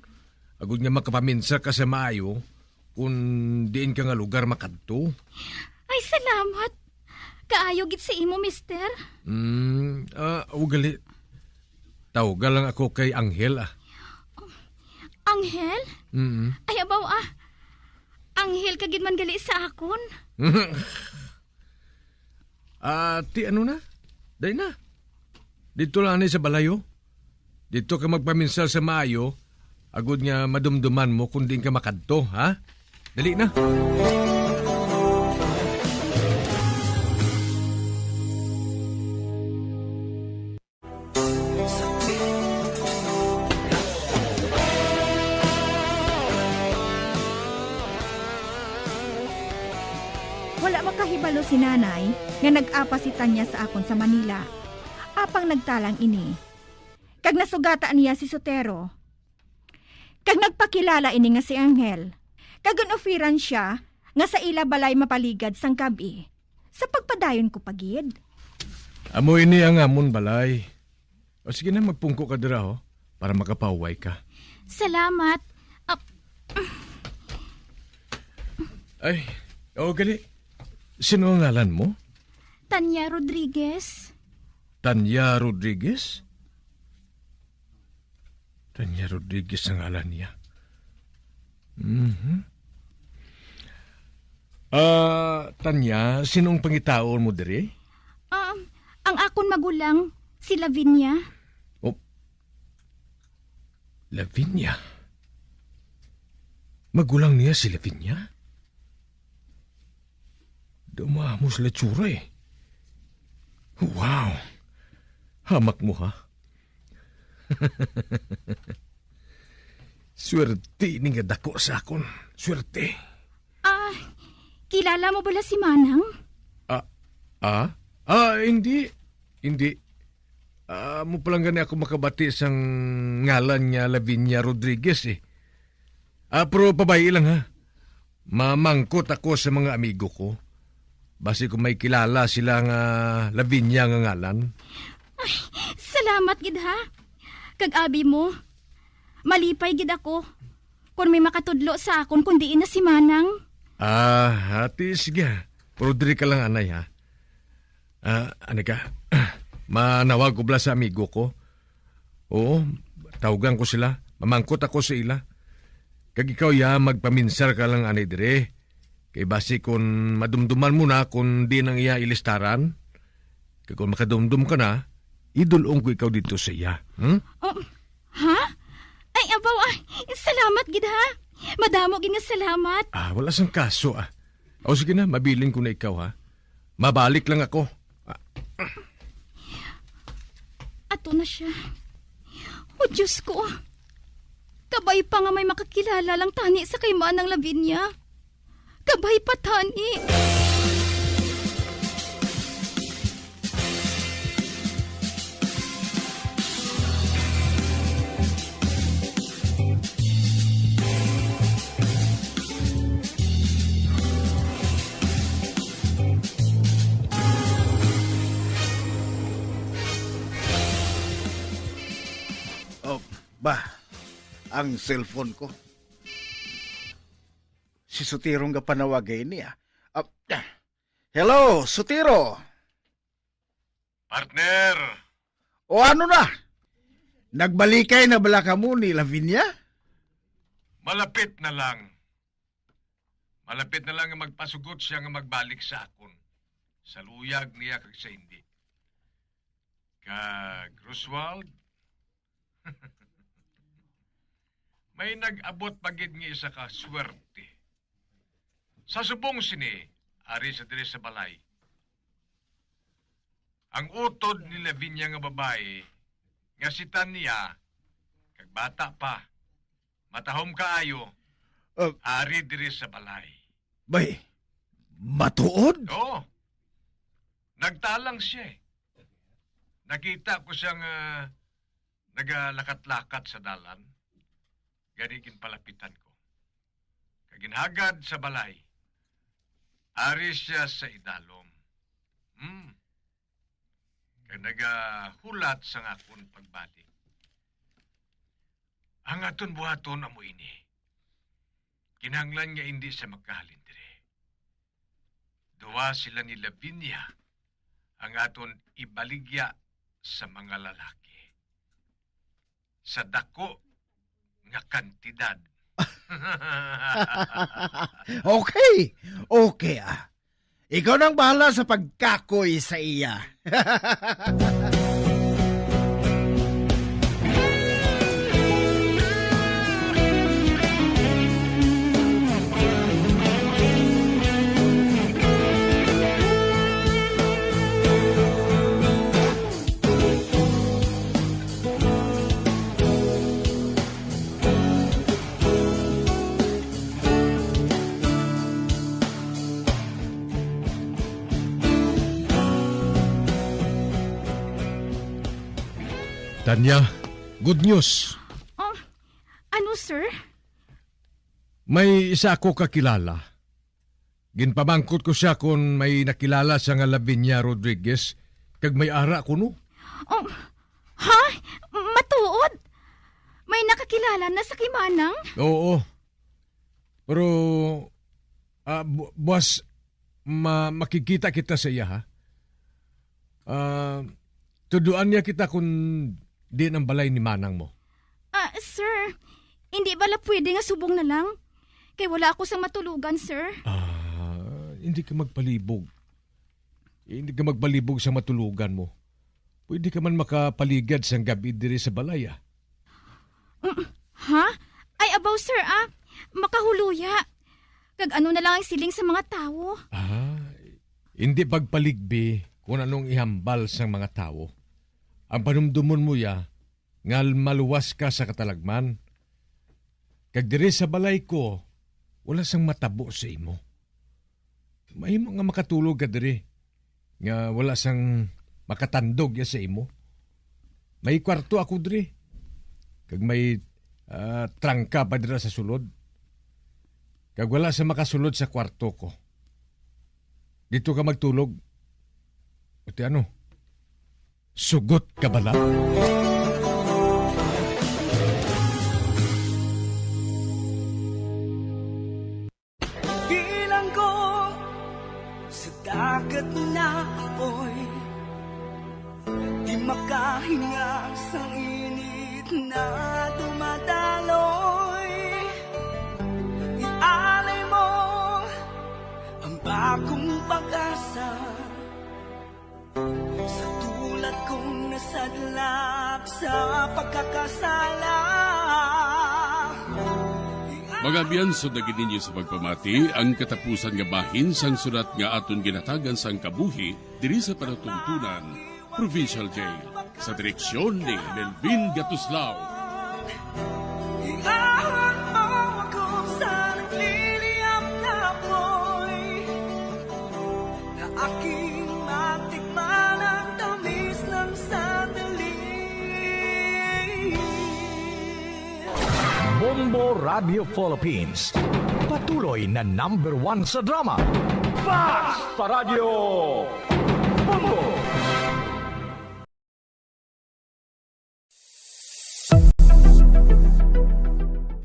Agod nga makapaminsar ka sa maayo kung diin ka nga lugar makadto. Ay, salamat. Kaayo gid sa imo, mister. Mm, ah, ugali. Tawga lang ako kay Anghel, ah. Anghel? Mm. Ay, abaw, ah. Anghel ka gid man gali sa akon. Ah, ti ano na? Dai na. Dito lang ni sa balay, oh. Dito ka magpaminsar sa maayo, agod nga madumduman mo kung diin ka makadto, ha? Dali na. Wala makahibalo si Nanay nga nag-apas si Tanya sa akon sa Manila. Apang nagtalang ini. Kag nasugata niya si Sotero. Kag nagpakilala ini nga si Angel. Kag gin-offeran sia nga sa ila balay mapaligad sang gab-i. Sa pagpadayon ko pa gid. Amo ini ang amon balay. O sige na, magpungko ka dira, ho, para makapahuway ka. Salamat. Ap- Ay, o gali. Sino ang ngalan mo? Tanya Rodriguez. Tanya Rodriguez? Tanya Rodriguez ang ngalan niya. Mhm. Ah, Tanya, sino ang pangitaon mo diri? Um, ang akon magulang, si Lavinia. Oh. Lavinia? Magulang niya si Lavinia? Dumamo sila tsura, eh. Wow! Hamak mo, ha? Swerte ni nga dako sa akon. Swerte. Ah, kilala mo bala si Manang? Ah, ah? Ah, hindi. Hindi. Ah, mo pa lang gani ako makabati sang ngalan nga Lavinia Rodriguez, eh. Ah, pero pabay lang, ha. Mamangkot ako sa mga amigo ko. Basi kung may kilala sila nga Lavinia nga ngalan. Ay, salamat gid, ha. Kag abi mo, malipay gid ako kon may makatudlo sa akon kon diin na si Manang. Ah, hati, sige. Pero diri ka lang, anay, ha. Ah, ani ka? Manawag ko bala sa amigo ko. Oo, tawgan ko sila. Mamangkot ako sa ila. Kag ikaw, ya, magpaminsar ka lang ani dire. Kay basi kon madumduman mo na kon diin ang iya ilistaran, kag kon makadumdom ka na, idul-ong ko ikaw dito sa iya. Hmm? Oh, ha? Ay, abaw, ah, salamat gid, ha? Madamo gid nga salamat. Ah, wala sang kaso, ah. O sige na, mabilin ko na ikaw, ha? Mabalik lang ako. Ah. Ato na siya. O Diyos ko, kabay pa nga may makakilala lang tani sa kay Manang Lavinia. Kabay pa tani. Oh, ba, ang cellphone ko. Si Sotero ang gapanawag ini, ah. Ah, hello, Sotero. Partner! O ano na? Nagbalikay na bala kamo ni Lavinia? Malapit na lang. Malapit na lang nga magpasugot siya nga magbalik sa akon, sa luyag niya kag sa hindi. Kag, Roswald, may nag-abot pa gid nga isa ka swerte. Sa subong sini, ari sa diri sa balay, ang utod ni Lavinia nga babayi, nga si Tanya, kag bata pa, matahom kaayo, Ah. ari diri sa balay. Bay, matuod? Oo. Nagtalang siya eh. Nakita ko siya nga nagalakat-lakat sa dalan. Gani ginpalapitan ko. Kag ginhagad sa balay. Ari siya sa idalom. Hmm. Kag nagahulat sang akon pagbalik. Ang aton buhaton amo ini. Kinahanglan nga indi siya magkahalin diri. Duha sila ni Lavinia ang aton ibaligya sa mga lalaki sa dako nga kantidad. Okay. Okay, ah. Ikaw nang bahala sa pagkakoy sa iya. Tanya, good news. Oh, ano, sir? May isa ako kakilala. Ginpamangkot ko siya kon may nakilala siya nga Lavinia Rodriguez, kag may ara kuno. Oh, ha? Matuod? May nakakilala na sa kay Manang? Oo. Pero, ah, bu-, buwas, ma-, makikita kita sa iya, ha? Ah, tudloan niya kita kung diin ang balay ni Manang mo. Ah, sir, hindi bala pwede nga subong na lang? Kay wala ako sang matulogan, sir. Ah, hindi ka magpalibog. Hindi ka magpalibog sa matulogan mo. Pwede ka man makapaligad sang gab-i diri sa balay, ah. Mm, ha? Ay, abaw, sir, ah. Makahuluya. Kag ano na lang ang siling sa mga tawo? Ah, hindi pagpaligbi kung anong ihambal sang mga tawo. Ang panumdumon mo ya, nga maluwas ka sa katalagman. Kag diri sa balay ko, wala sang matabo sa imo. Mahimo nga makatulog ka diri, nga wala sang makatandog ya sa imo. May kwarto ako diri, kag may, ah, trangka pa dira sa sulod. Kag wala sa makasulod sa kwarto ko. Dito ka magtulog. O ti ano? Sugot ka bala? Bilanggo sa dagat na apoy, di makahinga sang init na dumadaloy. Ialay mo ang bagong pag-asa. Sa tulad kong nasadlak sa pagkakasala. Mga abyan, sundagi ninyo sa pagpamati ang katapusan nga bahin sang sulat nga aton ginhatagan sang kabuhi diri sa palatuntunan, Provincial Jail, sa direksyon ni Melvin Gatuslao. Iahon mo ako sa nagliliyab na apoy, na aking matikman ang tamis ng sandali. Bombo Radio Philippines, patuloy na number one sa drama. Fast pa Radyo Bombo!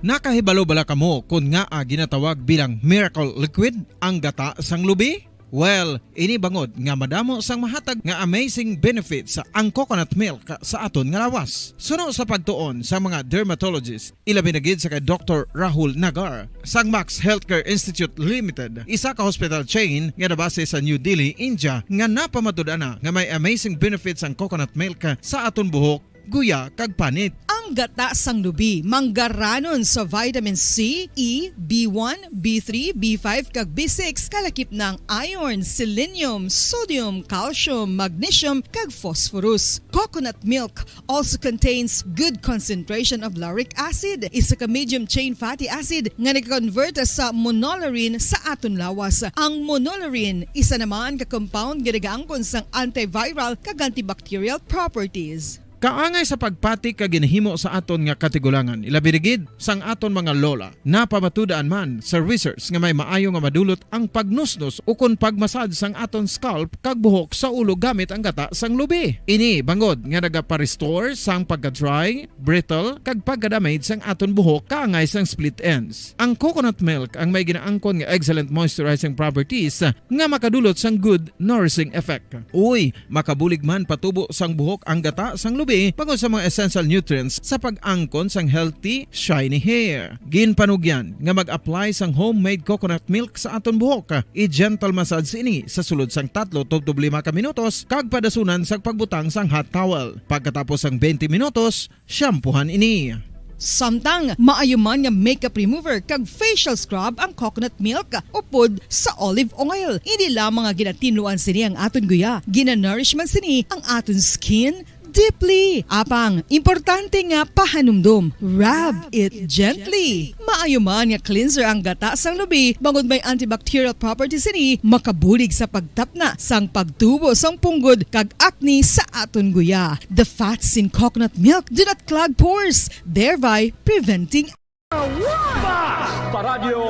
Nakahibalo bala kamo kon ngaa ginatawag bilang miracle liquid ang gata sang lubi? Well, ini bangod nga madamo sang mahatag nga amazing benefits ang coconut milk sa aton nga lawas. Suno sa pagtuon sa mga dermatologist, ilabi na gid sa kay Doktor Rahul Nagar sang Max Healthcare Institute Limited, isa ka hospital chain nga nabase sa New Delhi, India, nga napamatud-an na nga may amazing benefits ang coconut milk sa aton buhok, guya, kag panit. Ang gata sang lubi manggaranon sa vitamin C, E, B one, B three, B five, kag B six, kalakip na ang iron, selenium, sodium, calcium, magnesium, kag phosphorus. Coconut milk also contains good concentration of lauric acid, isa ka medium chain fatty acid nga nag-convert sa monolaurin sa aton lawas. Ang monolaurin, isa naman ka compound nga nagaangkon sang antiviral kag antibacterial properties. Kaangay sa pagpati ka ginahimo sa aton nga katigulangan, ilabi na gid sang aton mga lola. Napamatud-an man sa research nga may maayo nga madulot ang pagnusnos ukon pag-massage sang aton scalp kag buhok sa ulo gamit ang gata sang lubi. Ini bangod nga nagapa-restore sang pagka-dry, brittle, kag pagka-damage sang aton buhok kaangay sang split ends. Ang coconut milk ang may ginaangkon nga excellent moisturizing properties nga makadulot sang good nourishing effect. Uy, makabulig man patubo sang buhok ang gata sang lubi bangod sa mga essential nutrients sa pag-angkon sang healthy, shiny hair. Ginpanugyan nga mag-apply sang homemade coconut milk sa aton buhok. I-gentle massage ini sa sulod sang tatlo tubtob lima ka minutos kag padasunan sang pagbutang sang hot towel. Pagkatapos sang twenty minutos, shampoohan ini. Samtang maayo man nga makeup remover kag facial scrub ang coconut milk upod sa olive oil. Hindi lamang nga ginatinluan sini ang aton guya, ginanourish man sini ang aton skin deeply. Apang, importante nga pahanumdom, rub it gently. Maayo man nga cleanser ang gata sang lubi, bangod may antibacterial properties sini, makabulig sa pagtapna sang pagtubo sang punggod kag acne sa aton guya. The fats in coconut milk do not clog pores, thereby preventing Basta Radyo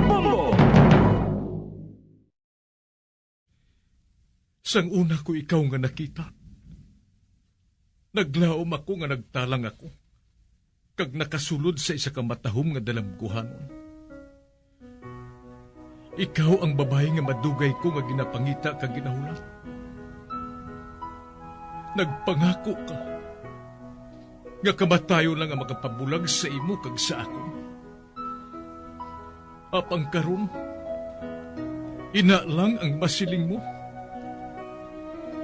Bombo! Sang una ko ikaw nga nakita, naglaom ako nga nagtalang ako, kag nakasulod sa isa ka matahom nga dalamguhanon. Ikaw ang babayi nga madugay ko nga ginapangita kag ginahulat. Nagpangako ka nga kamatayon lang ang makapabulag sa imo kag sa akon. Apang karon, ina lang ang masiling mo.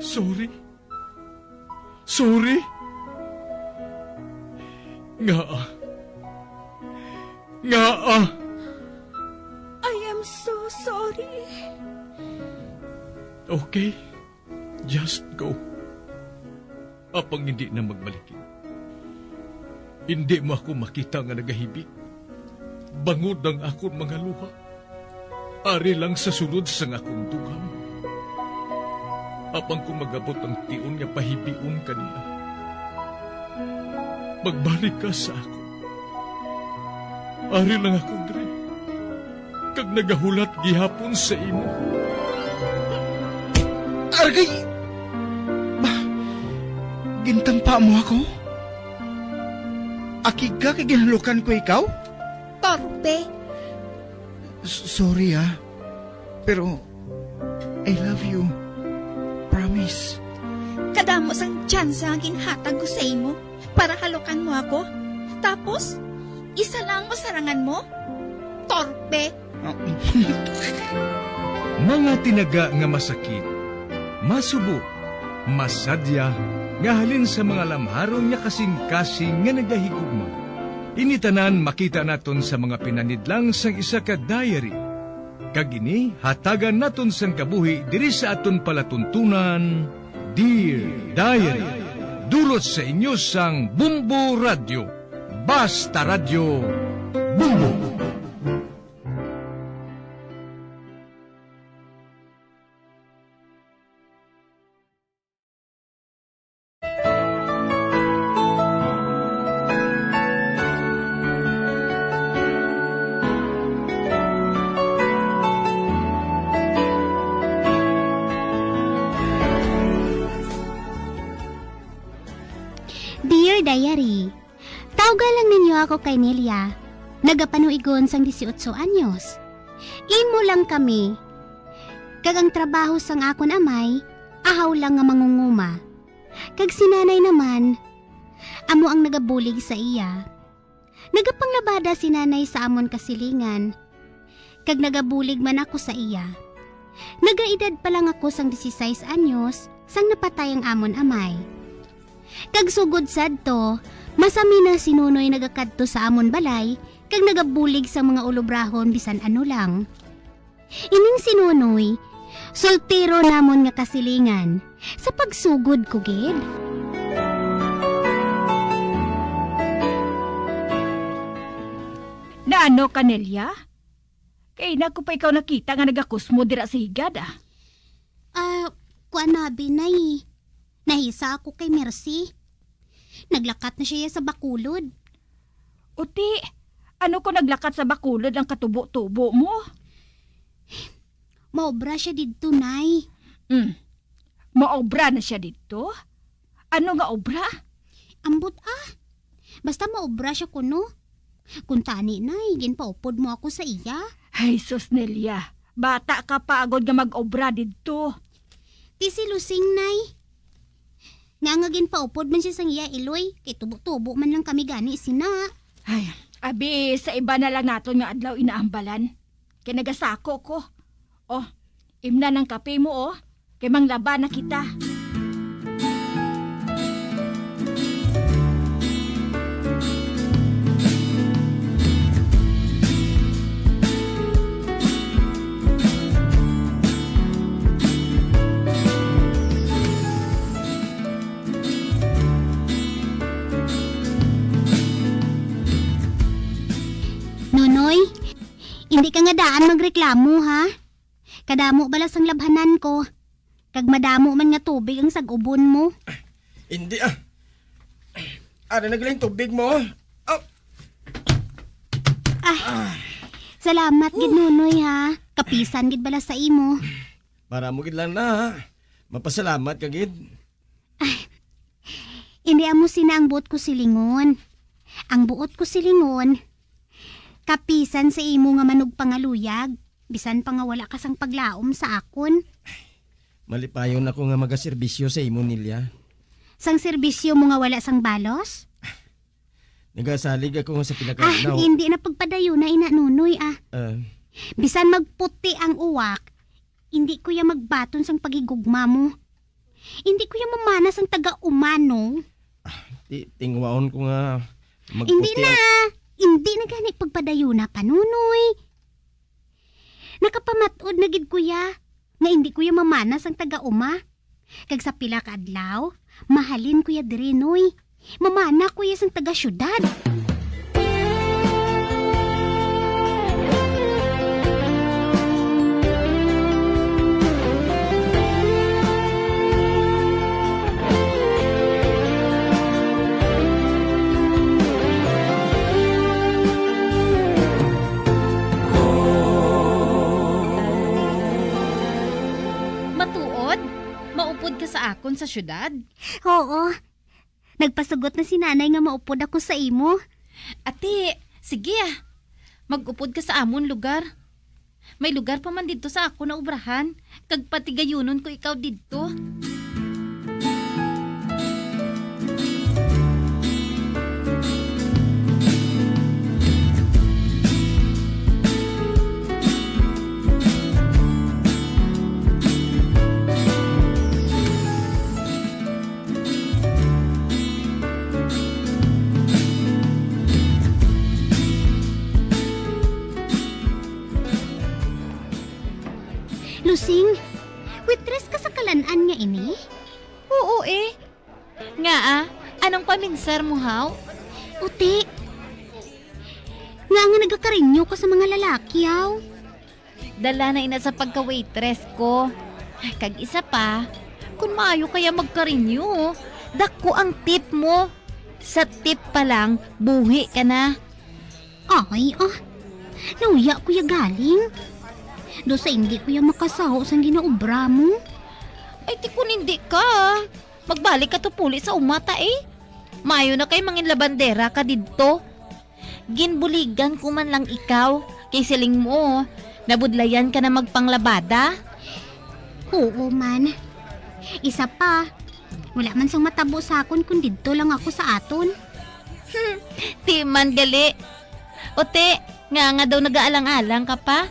Sorry. Sorry. Ngaa? Ngaa? I am so sorry. Okay. Just go. Apang hindi na magbalik. Hindi mo ako makita nga nagahibik. Bangod ang akon mga luha. Ari lang sa sulod sang akon dughan. Apang kung mag-abot ang tion nga pahibion ka niya, magbalik ka sa akon. Ari lang ako diri, kag nagahulat gihapon sa imo. Argay! Ba, gintampa mo ako? Akig ka kay ginhalukan ko ikaw? Torpe. S-, sorry, ah. Pero, I love you. Promise. Kadamo sang tsansa nga ginhatag ko sa imo para halukan mo ako. Tapos, isa lang mo sarangan mo? Torpe. Mga tinaga nga masakit, masubo, masadya, nga halin sa mga lamharon nga kasing-kasing nga nagahigugma. Ini tanan makita naton sa mga pinanidlang sang isa ka diary. Kag ini hatagan naton sang kabuhi diri sa aton palatuntunan, Dear Diary. Dulot sa inyo sang Bombo Radyo. Basta Radyo, Bombo! Dear Diary, tawga lang ninyo ako kay Nelia. Nagapanuigon sang dieciocho anyos. Imo lang kami. Kag ang trabaho sang akon amay, ahaw lang nga mangunguma. Kag si nanay naman, amo ang nagabulig sa iya. Nagapanglabada si nanay sa amon kasilingan, kag nagabulig man ako sa iya. Nagaedad pa lang ako sang dieciséis anyos sang napatay ang amon amay. Kag sugod sadto, masami na si Nonoy nagakadto sa amon balay kag nagabulig sang mga ulobrahon bisan ano lang. Ining si Nonoy, soltero namon nga kasilingan, sa pagsugod ko gid. Naano ka, Nelia? Kay na ko pa ikaw nakita nga nagakusmo dira sa higad, ah. Ah, kuan na, Binay. Nahisa ako kay Mercy. Naglakat na siya sa Bacolod. Uti, ano ko naglakat sa Bacolod ang katubo-tubo mo? Maobra siya didto, Nay. Hmm. Maobra na siya didto? Ano nga obra? Ambot, ah. Basta maobra siya kuno. Kung tani, Nay, ginpaupod mo ako sa iya. Ay, sus, Nelia. Bata ka pa agod nga mag-obra didto. Ti si Lusing, Nay. Nga nga ginpaupod man siya sang iya iloy, kay tubo-tubo man lang kami gani sina. Ay, abi, sa iba na lang naton nga adlaw inaambalan. Kay nagasako ko. Oh, imna ng kape mo, oh. Kay manglaba na kita. Nonoy, hindi ka nga daan magreklamo, ha? Kadamo bala sang labhanan ko, kag madamo man nga tubig ang sag-ubon mo. Hindi, ah. Ara na gali ang tubig mo. Oh. Ah, salamat gid, Nonoy, ha. Kapisan gid bala sa imo. Para mo gid lang na, ha. Mapasalamat ka gid. Ay, hindi amo sina ang buot ko silingon. Ang buot ko silingon, kapisan sa imo nga manugpangaluyag, bisan pa nga wala ka sang paglaom sa akon. Malipayon ako nga magaserbisyo sa imo, Nelia. Sang serbisyo mo nga wala sang balos? Nagasalig ako nga sa pila ka Ah, adlaw. Hindi na pagpadayuna ina, Nonoy, ah. Ah. Bisan magputi ang uwak, hindi ko ya magbaton sang paghigugma mo. Hindi ko ya mamana sang taga-umano. Ah, ti-, tingwaon ko nga magputi Hindi na. ang Hindi na gani pagpadayuna pa, Nonoy. Nakapamat-od na gid ko ya nga hindi ko ya mamana sang taga-uma. Kag sa pila ka adlaw, mahalin ko ya diri, Noy. Mamana ko ya sang taga-syudad. Matuod? Maupod ka sa akon sa syudad? Oo. Nagpasugot na si Nanay nga maupod ako sa imo. Ate, sige ah. Mag-upod ka sa amon lugar. May lugar pa man didto sa akon nga obrahan, kag patigayunon ko ikaw didto. Lusing, waitress ka sa kalan-an nga ini? Oo, eh. Ngaa, anong paminsar mo, haw? Uti. Nga nga nagakarinyo ka sa mga lalaki, haw? Dala na ina sa pagka-waitress ko. Kag isa pa, kun maayo kaya magkarinyo, dako ang tip mo. Sa tip pa lang, buhi ka na. Ay, ah. Nauya ko ya galing. Do sa hindi ko ya makasaho sang ginaobra mo. Ay, ti kun hindi ka. Magbalik ka to puli sa umata, eh. Maayo na kay mangin labandera ka didto. Ginbuligan ko man lang ikaw, kay siling mo, nabudlayan ka na magpanglabada. Oo man. Isa pa, wala man sang matabo sa akon kon didto lang ako sa aton. Hmm, ti man gali. O te, nga, nga daw nagaalang-alang ka pa?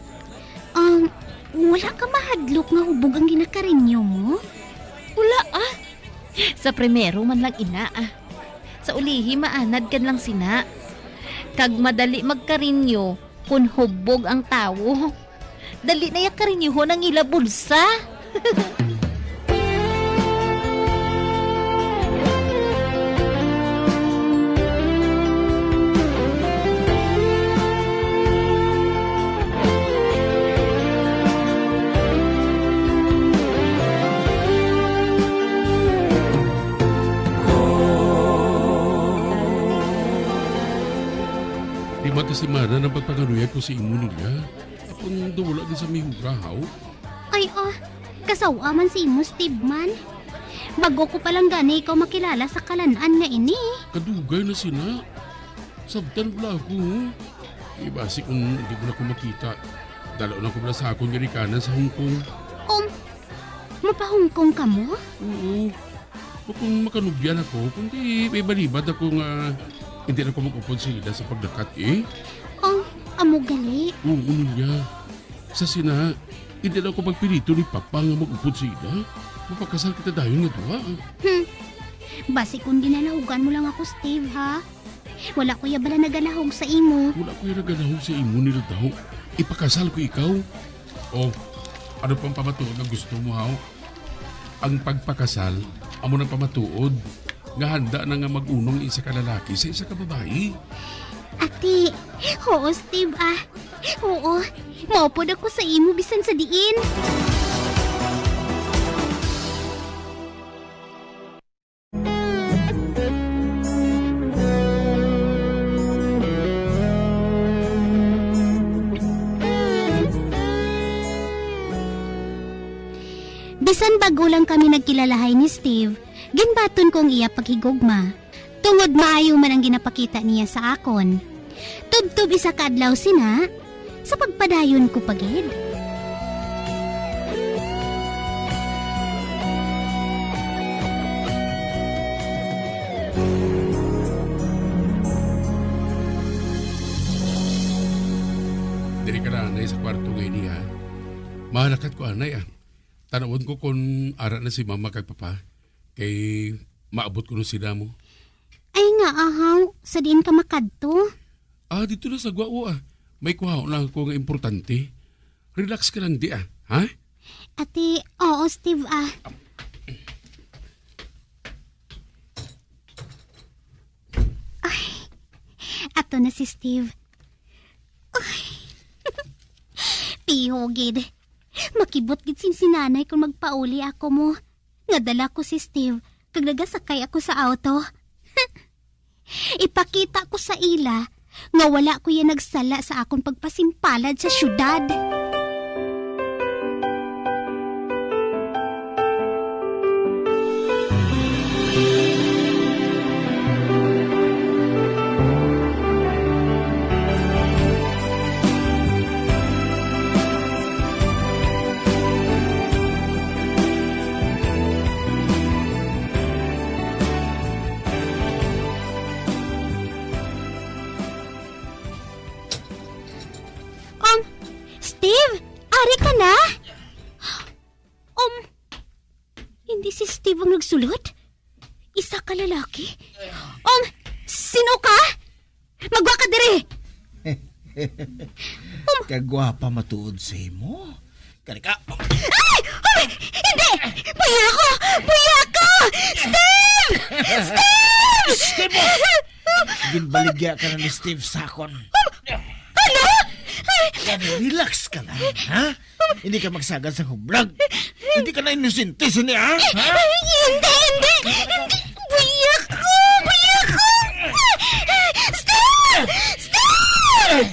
Um, wala ka mahadlok nga hubog ang ginakarinyo mo? Wala, ah. Sa primero man lang ina, ah. Sa ulihi, maanad ka lang sina. Kag madali magkarinyo kon hubog ang tawo. Dali na ya karinyohon ang ila bulsa. Lima ka semana nang pagpangaluyag ko sa imo, Nelia. Apon daw wala gid sa mihura, haw? Ay, ah, kasaw-a man si imo, Steve man. Bago ko pa lang gani ikaw makilala sa kalan-an nga ini. Kadugay na sina. Sabtan bala ako, ho? Eh, basi kung hindi mo na ko makita, dalaw na ko bala sa akon ginikanan sa Hong Kong. Um, mapa-Hong Kong ka mo? Oo. O kung makanubyan ako, kundi may balibad ako nga hindi na ko mag-upod sa ila sa paglakat, eh. Ang amo gali. Oo, Nelia. Sa sina, hindi na ako magpirito ni Papa nga mag-upod sa ila. Mapakasal kita dayon nga duha. Hmm. Basi kung ginalahugan mo lang ako, Steve, ha? Wala ko ya bala nagalahog sa imo. Wala ko ya nagalahog sa imo, Nelia, daw. Ipakasal ko ikaw. Oh, ano pang pamatuod nga gusto mo, haw? Ang pagpakasal amo nang pamatuod nga handa na nga mag-unong ang isa ka lalaki sa isa ka babayi. Ati, oo, Steve, ah. Oo, maupod ako sa imo bisan sa diin. Bisan bag-o lang kami nagkilalahay ni Steve, ginbaton ko ang iya paghigugma, tungod maayo man ang ginapakita niya sa akon. Tubtob isa ka adlaw sina, sa pagpadayon ko pa gid. Diri ka na, anay, sa kwarto nga ini, ha? Mahalakat ko, anay, ah. Tanawon ko kon ara na si Mama kag Papa, kay maabot ko na sila mo. Ay nga, ahaw, sa diin ka makadto? Ah, dito na sa gwa, o, ah. May kuhaon lang ako nga importante. Relax ka lang di, ah, ha? Ati, oo, Steve, ah. Ay, ato na si Steve. Ay. Piho gid. Makibot gid sin si nanay kung magpauli ako mo. Nga dala ko si Steve, kag nagasakay ako sa auto. Ipakita ko sa ila nga wala ko ya nagsala sa akon pagpasimpalad sa syudad. Um, Steve, ari ka na? Um, hindi si Steve ang nagsulod? Isa ka lalaki? Um, sino ka? Magwa ka diri! Um, kagwapa matuod sa imo. Kani ka? Ay! Ay! Hindi! Buya ko! Buya ko! Steve! Steve! Steve! Ginbaligya ka na ni Steve sa akon. Ano? Ay! Relax ka lang, ha? Hindi ka magsagad sa hublag. Hindi ka na inosente sini, ha? Ha? Hindi, hindi! Hindi! Buya ko! Buya ko! Steve! Steve!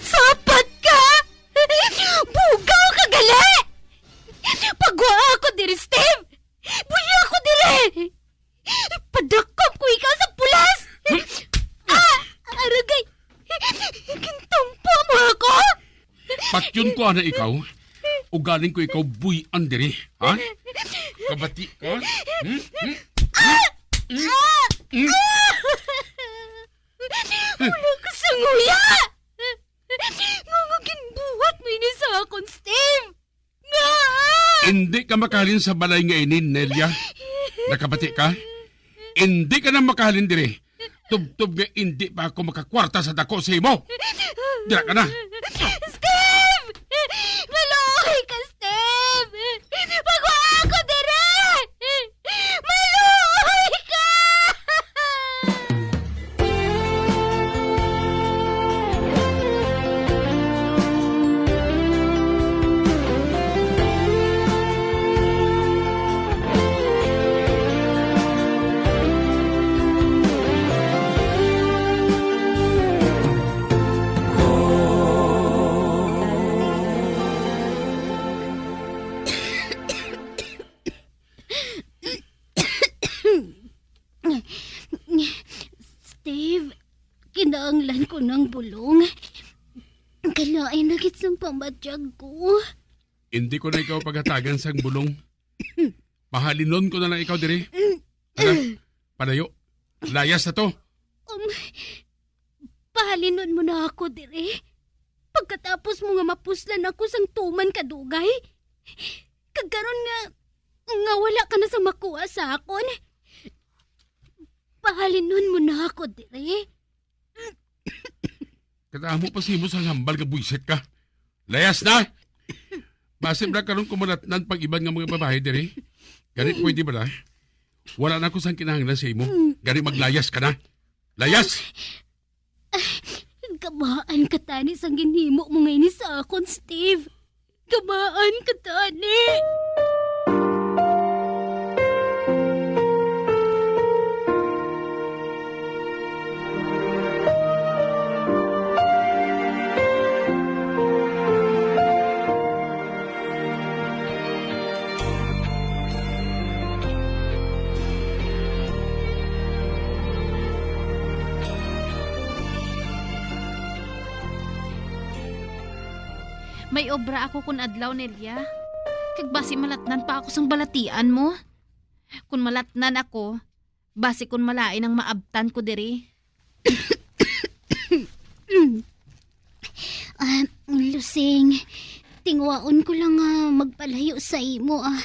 Sapat ka! Bugaw ka gali! Pagwaa ko diri, Steve! Buya ko diri! Padak Aksyon ko ana ikaw. Ugaling ko ikaw buy-an diri, ha? Kabati ka? Hmm? Hmm? Hmm? Hmm? Wala ka sa nguya! Ngaa ginbuhat mo ini sa akon, Steve? Nga! Indi ka makahalin sa balay nga ini, Nelia. Nakabati ka? Indi ka na makahalin diri. Tubtob nga indi pa ako makakwarta sa dako sa imo. Dira ka na. Steve! Maluoy ka, Steve! Pagwa ako diri! Maluoy ka! Steve, kinahanglan ko ng bulong. Kalain na gid sang pamatyag ko. Hindi ko na ikaw paghatagan sang bulong. Pahalinon ko na lang ikaw diri. Tara, padayo. Layas na to. Um, pahalinon mo na ako diri. Pagkatapos mo nga mapuslan ako sang tuman ka dugay. Kag karon nga, nga wala ka na sa makuha sa akon. Pahalinon mo na ako diri. Kadamo pa sa imo sang hambal nga buisit ka. Layas na! Basi na karon ko malatnan pang iban nga mga babayi diri. Gani pwede ba na? Wala na ako sang kinahanglan sa imo. Gani maglayas ka na. Layas! Ay, gabaan ka tani sang ginhimo mo nga ini sa akon, Steve. Gabaan ka tani. May obra ako kun adlaw, Nelia. Kag basi malatnan pa ako sang balatian mo. Kun malatnan ako, basi kun malain ang maabtan ko diri. Ah, Lusing, tingwaon ko lang nga magpalayo sa imo, ah.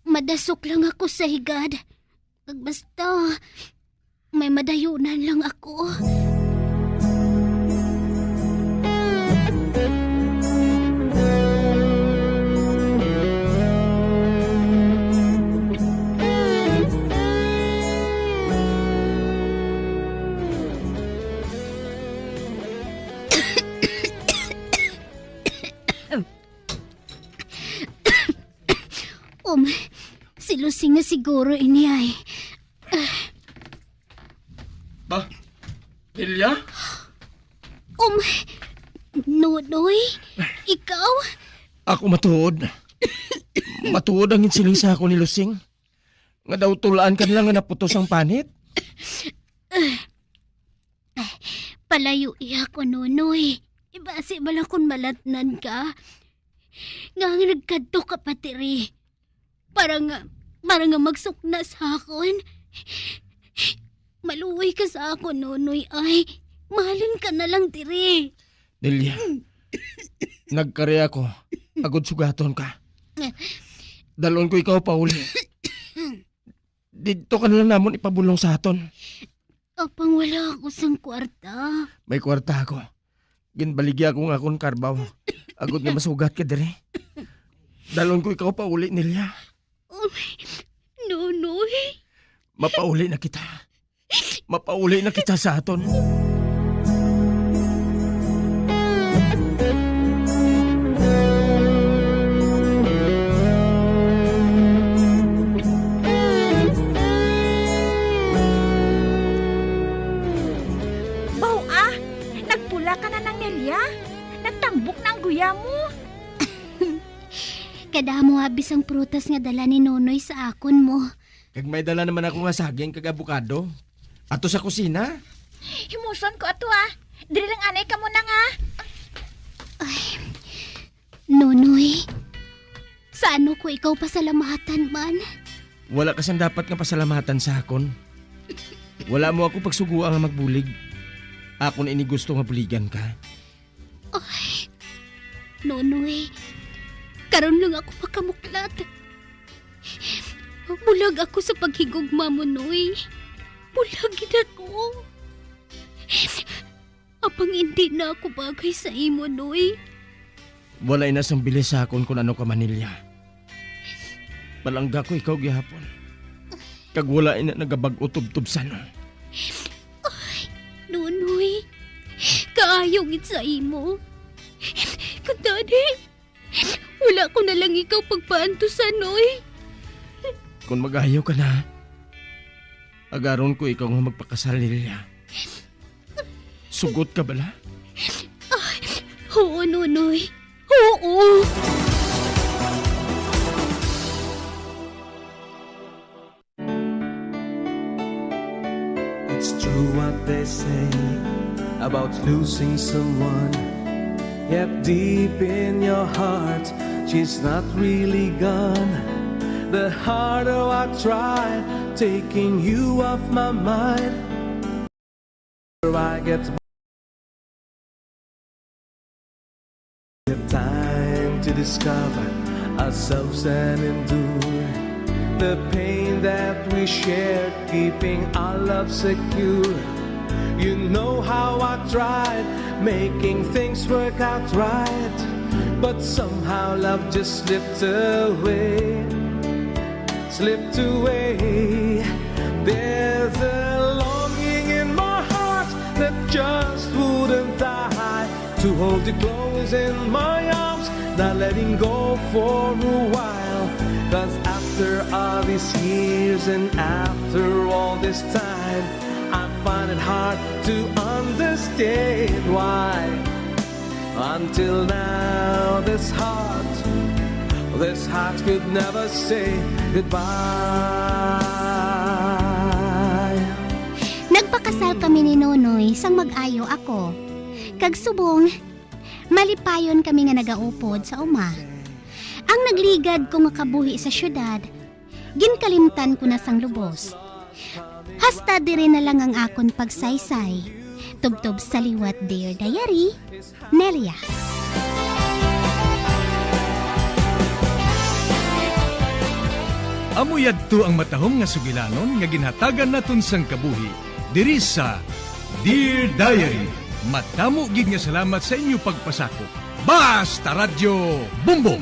Madasok lang ako sa higad. Kag basta, may madayunan lang ako. Um, si Lusing na siguro ini ay. Ba? Nelia? Um, Nonoy, ikaw? Ako matuod. Matuod ang insiling sa ako ni Lusing. Nga daw tulaan ka nila nga naputos ang panit. Palayo iya ko, Nonoy. Ibasi bala kun malatnan ka. Nga nga nagkadto ka pa diri. Para nga, para nga magsukna sa akon. Maluoy ka sa akon, Nonoy, ay. Mahalin ka na lang diri. Nelia, nagkari ako. Agod sugaton ka. Dalon ko ikaw pauli. Didto ka na lang namon ipabulong sa aton. Apang wala ako sang kwarta. May kwarta ako. Ginbaligya ko nga akon karbaw. Agod nga masugat ka diri. Dalon ko ikaw pauli, Nelia. Oh, Nonoy. Mapauli na kita. Mapauli na kita sa aton. Baw, ah! Nagpula ka na, Nang Nelia. Nagtambok na ang guya mo. Kadamo abi sang prutas nga dala ni Nonoy sa akon mo. Kag may dala naman ako nga saging kag abukado. Ato sa kusina. Himuson ko ato, ah. Diri lang anay ka muna nga. Ay, Nonoy, sa ano ko ikaw pasalamatan man? Wala ka sang dapat nga pasalamatan sa akon. Wala mo ako pagsugua nga magbulig. Akon ini gusto nga buligan ka. Ay, Nonoy, karon lang ako makamuklat. Bulag ako sa paghigugma mo, Noy. Bulag gid ako. Apang indi na ako bagay sa imo, Noy. Walay na sang bili sa akon kon ano ka manilya. Palangga ko ikaw gihapon. Kag wala na nagabag-o tubtob sa ano. Ay, Nonoy. Kaayo gid sa imo. Kuntani, wala ko na lang ikaw pagpaantusan, Noy. Kon mag-ayo ka na, agaron ko ikaw nga magpakasal, Lilia. Sugot ka bala? Ay, oo, Nonoy. Oo. It's true what they say about losing someone. Yet deep in your heart, she's not really gone. The harder I try taking you off my mind, I get the time to discover ourselves and endure the pain that we shared, keeping our love secure. You know how I tried making things work out right, but somehow love just slipped away, slipped away. There's a longing in my heart that just wouldn't die, to hold you close in my arms, not letting go for a while. 'Cause after all these years and after all this time, I find it hard to understand why until now this heart, this heart could never say goodbye. Nagpakasal kami ni Nonoy sang mag-ayo ako. Kag subong, malipayon kami nga nagaupod sa uma. Ang nagligad ko nga kabuhi sa siyudad, ginkalimtan ko na sang lubos. Hasta diri na lang ang akon pagsaysay, tubtob sa liwat, Dear Diary, Nelia. Amo yadto ang matahom nga sugilanon nga ginhatagan naton sang kabuhi diri sa Dear Diary. Madamo gid nga salamat sa inyo pagpasakop. Basta Radyo Bumbong!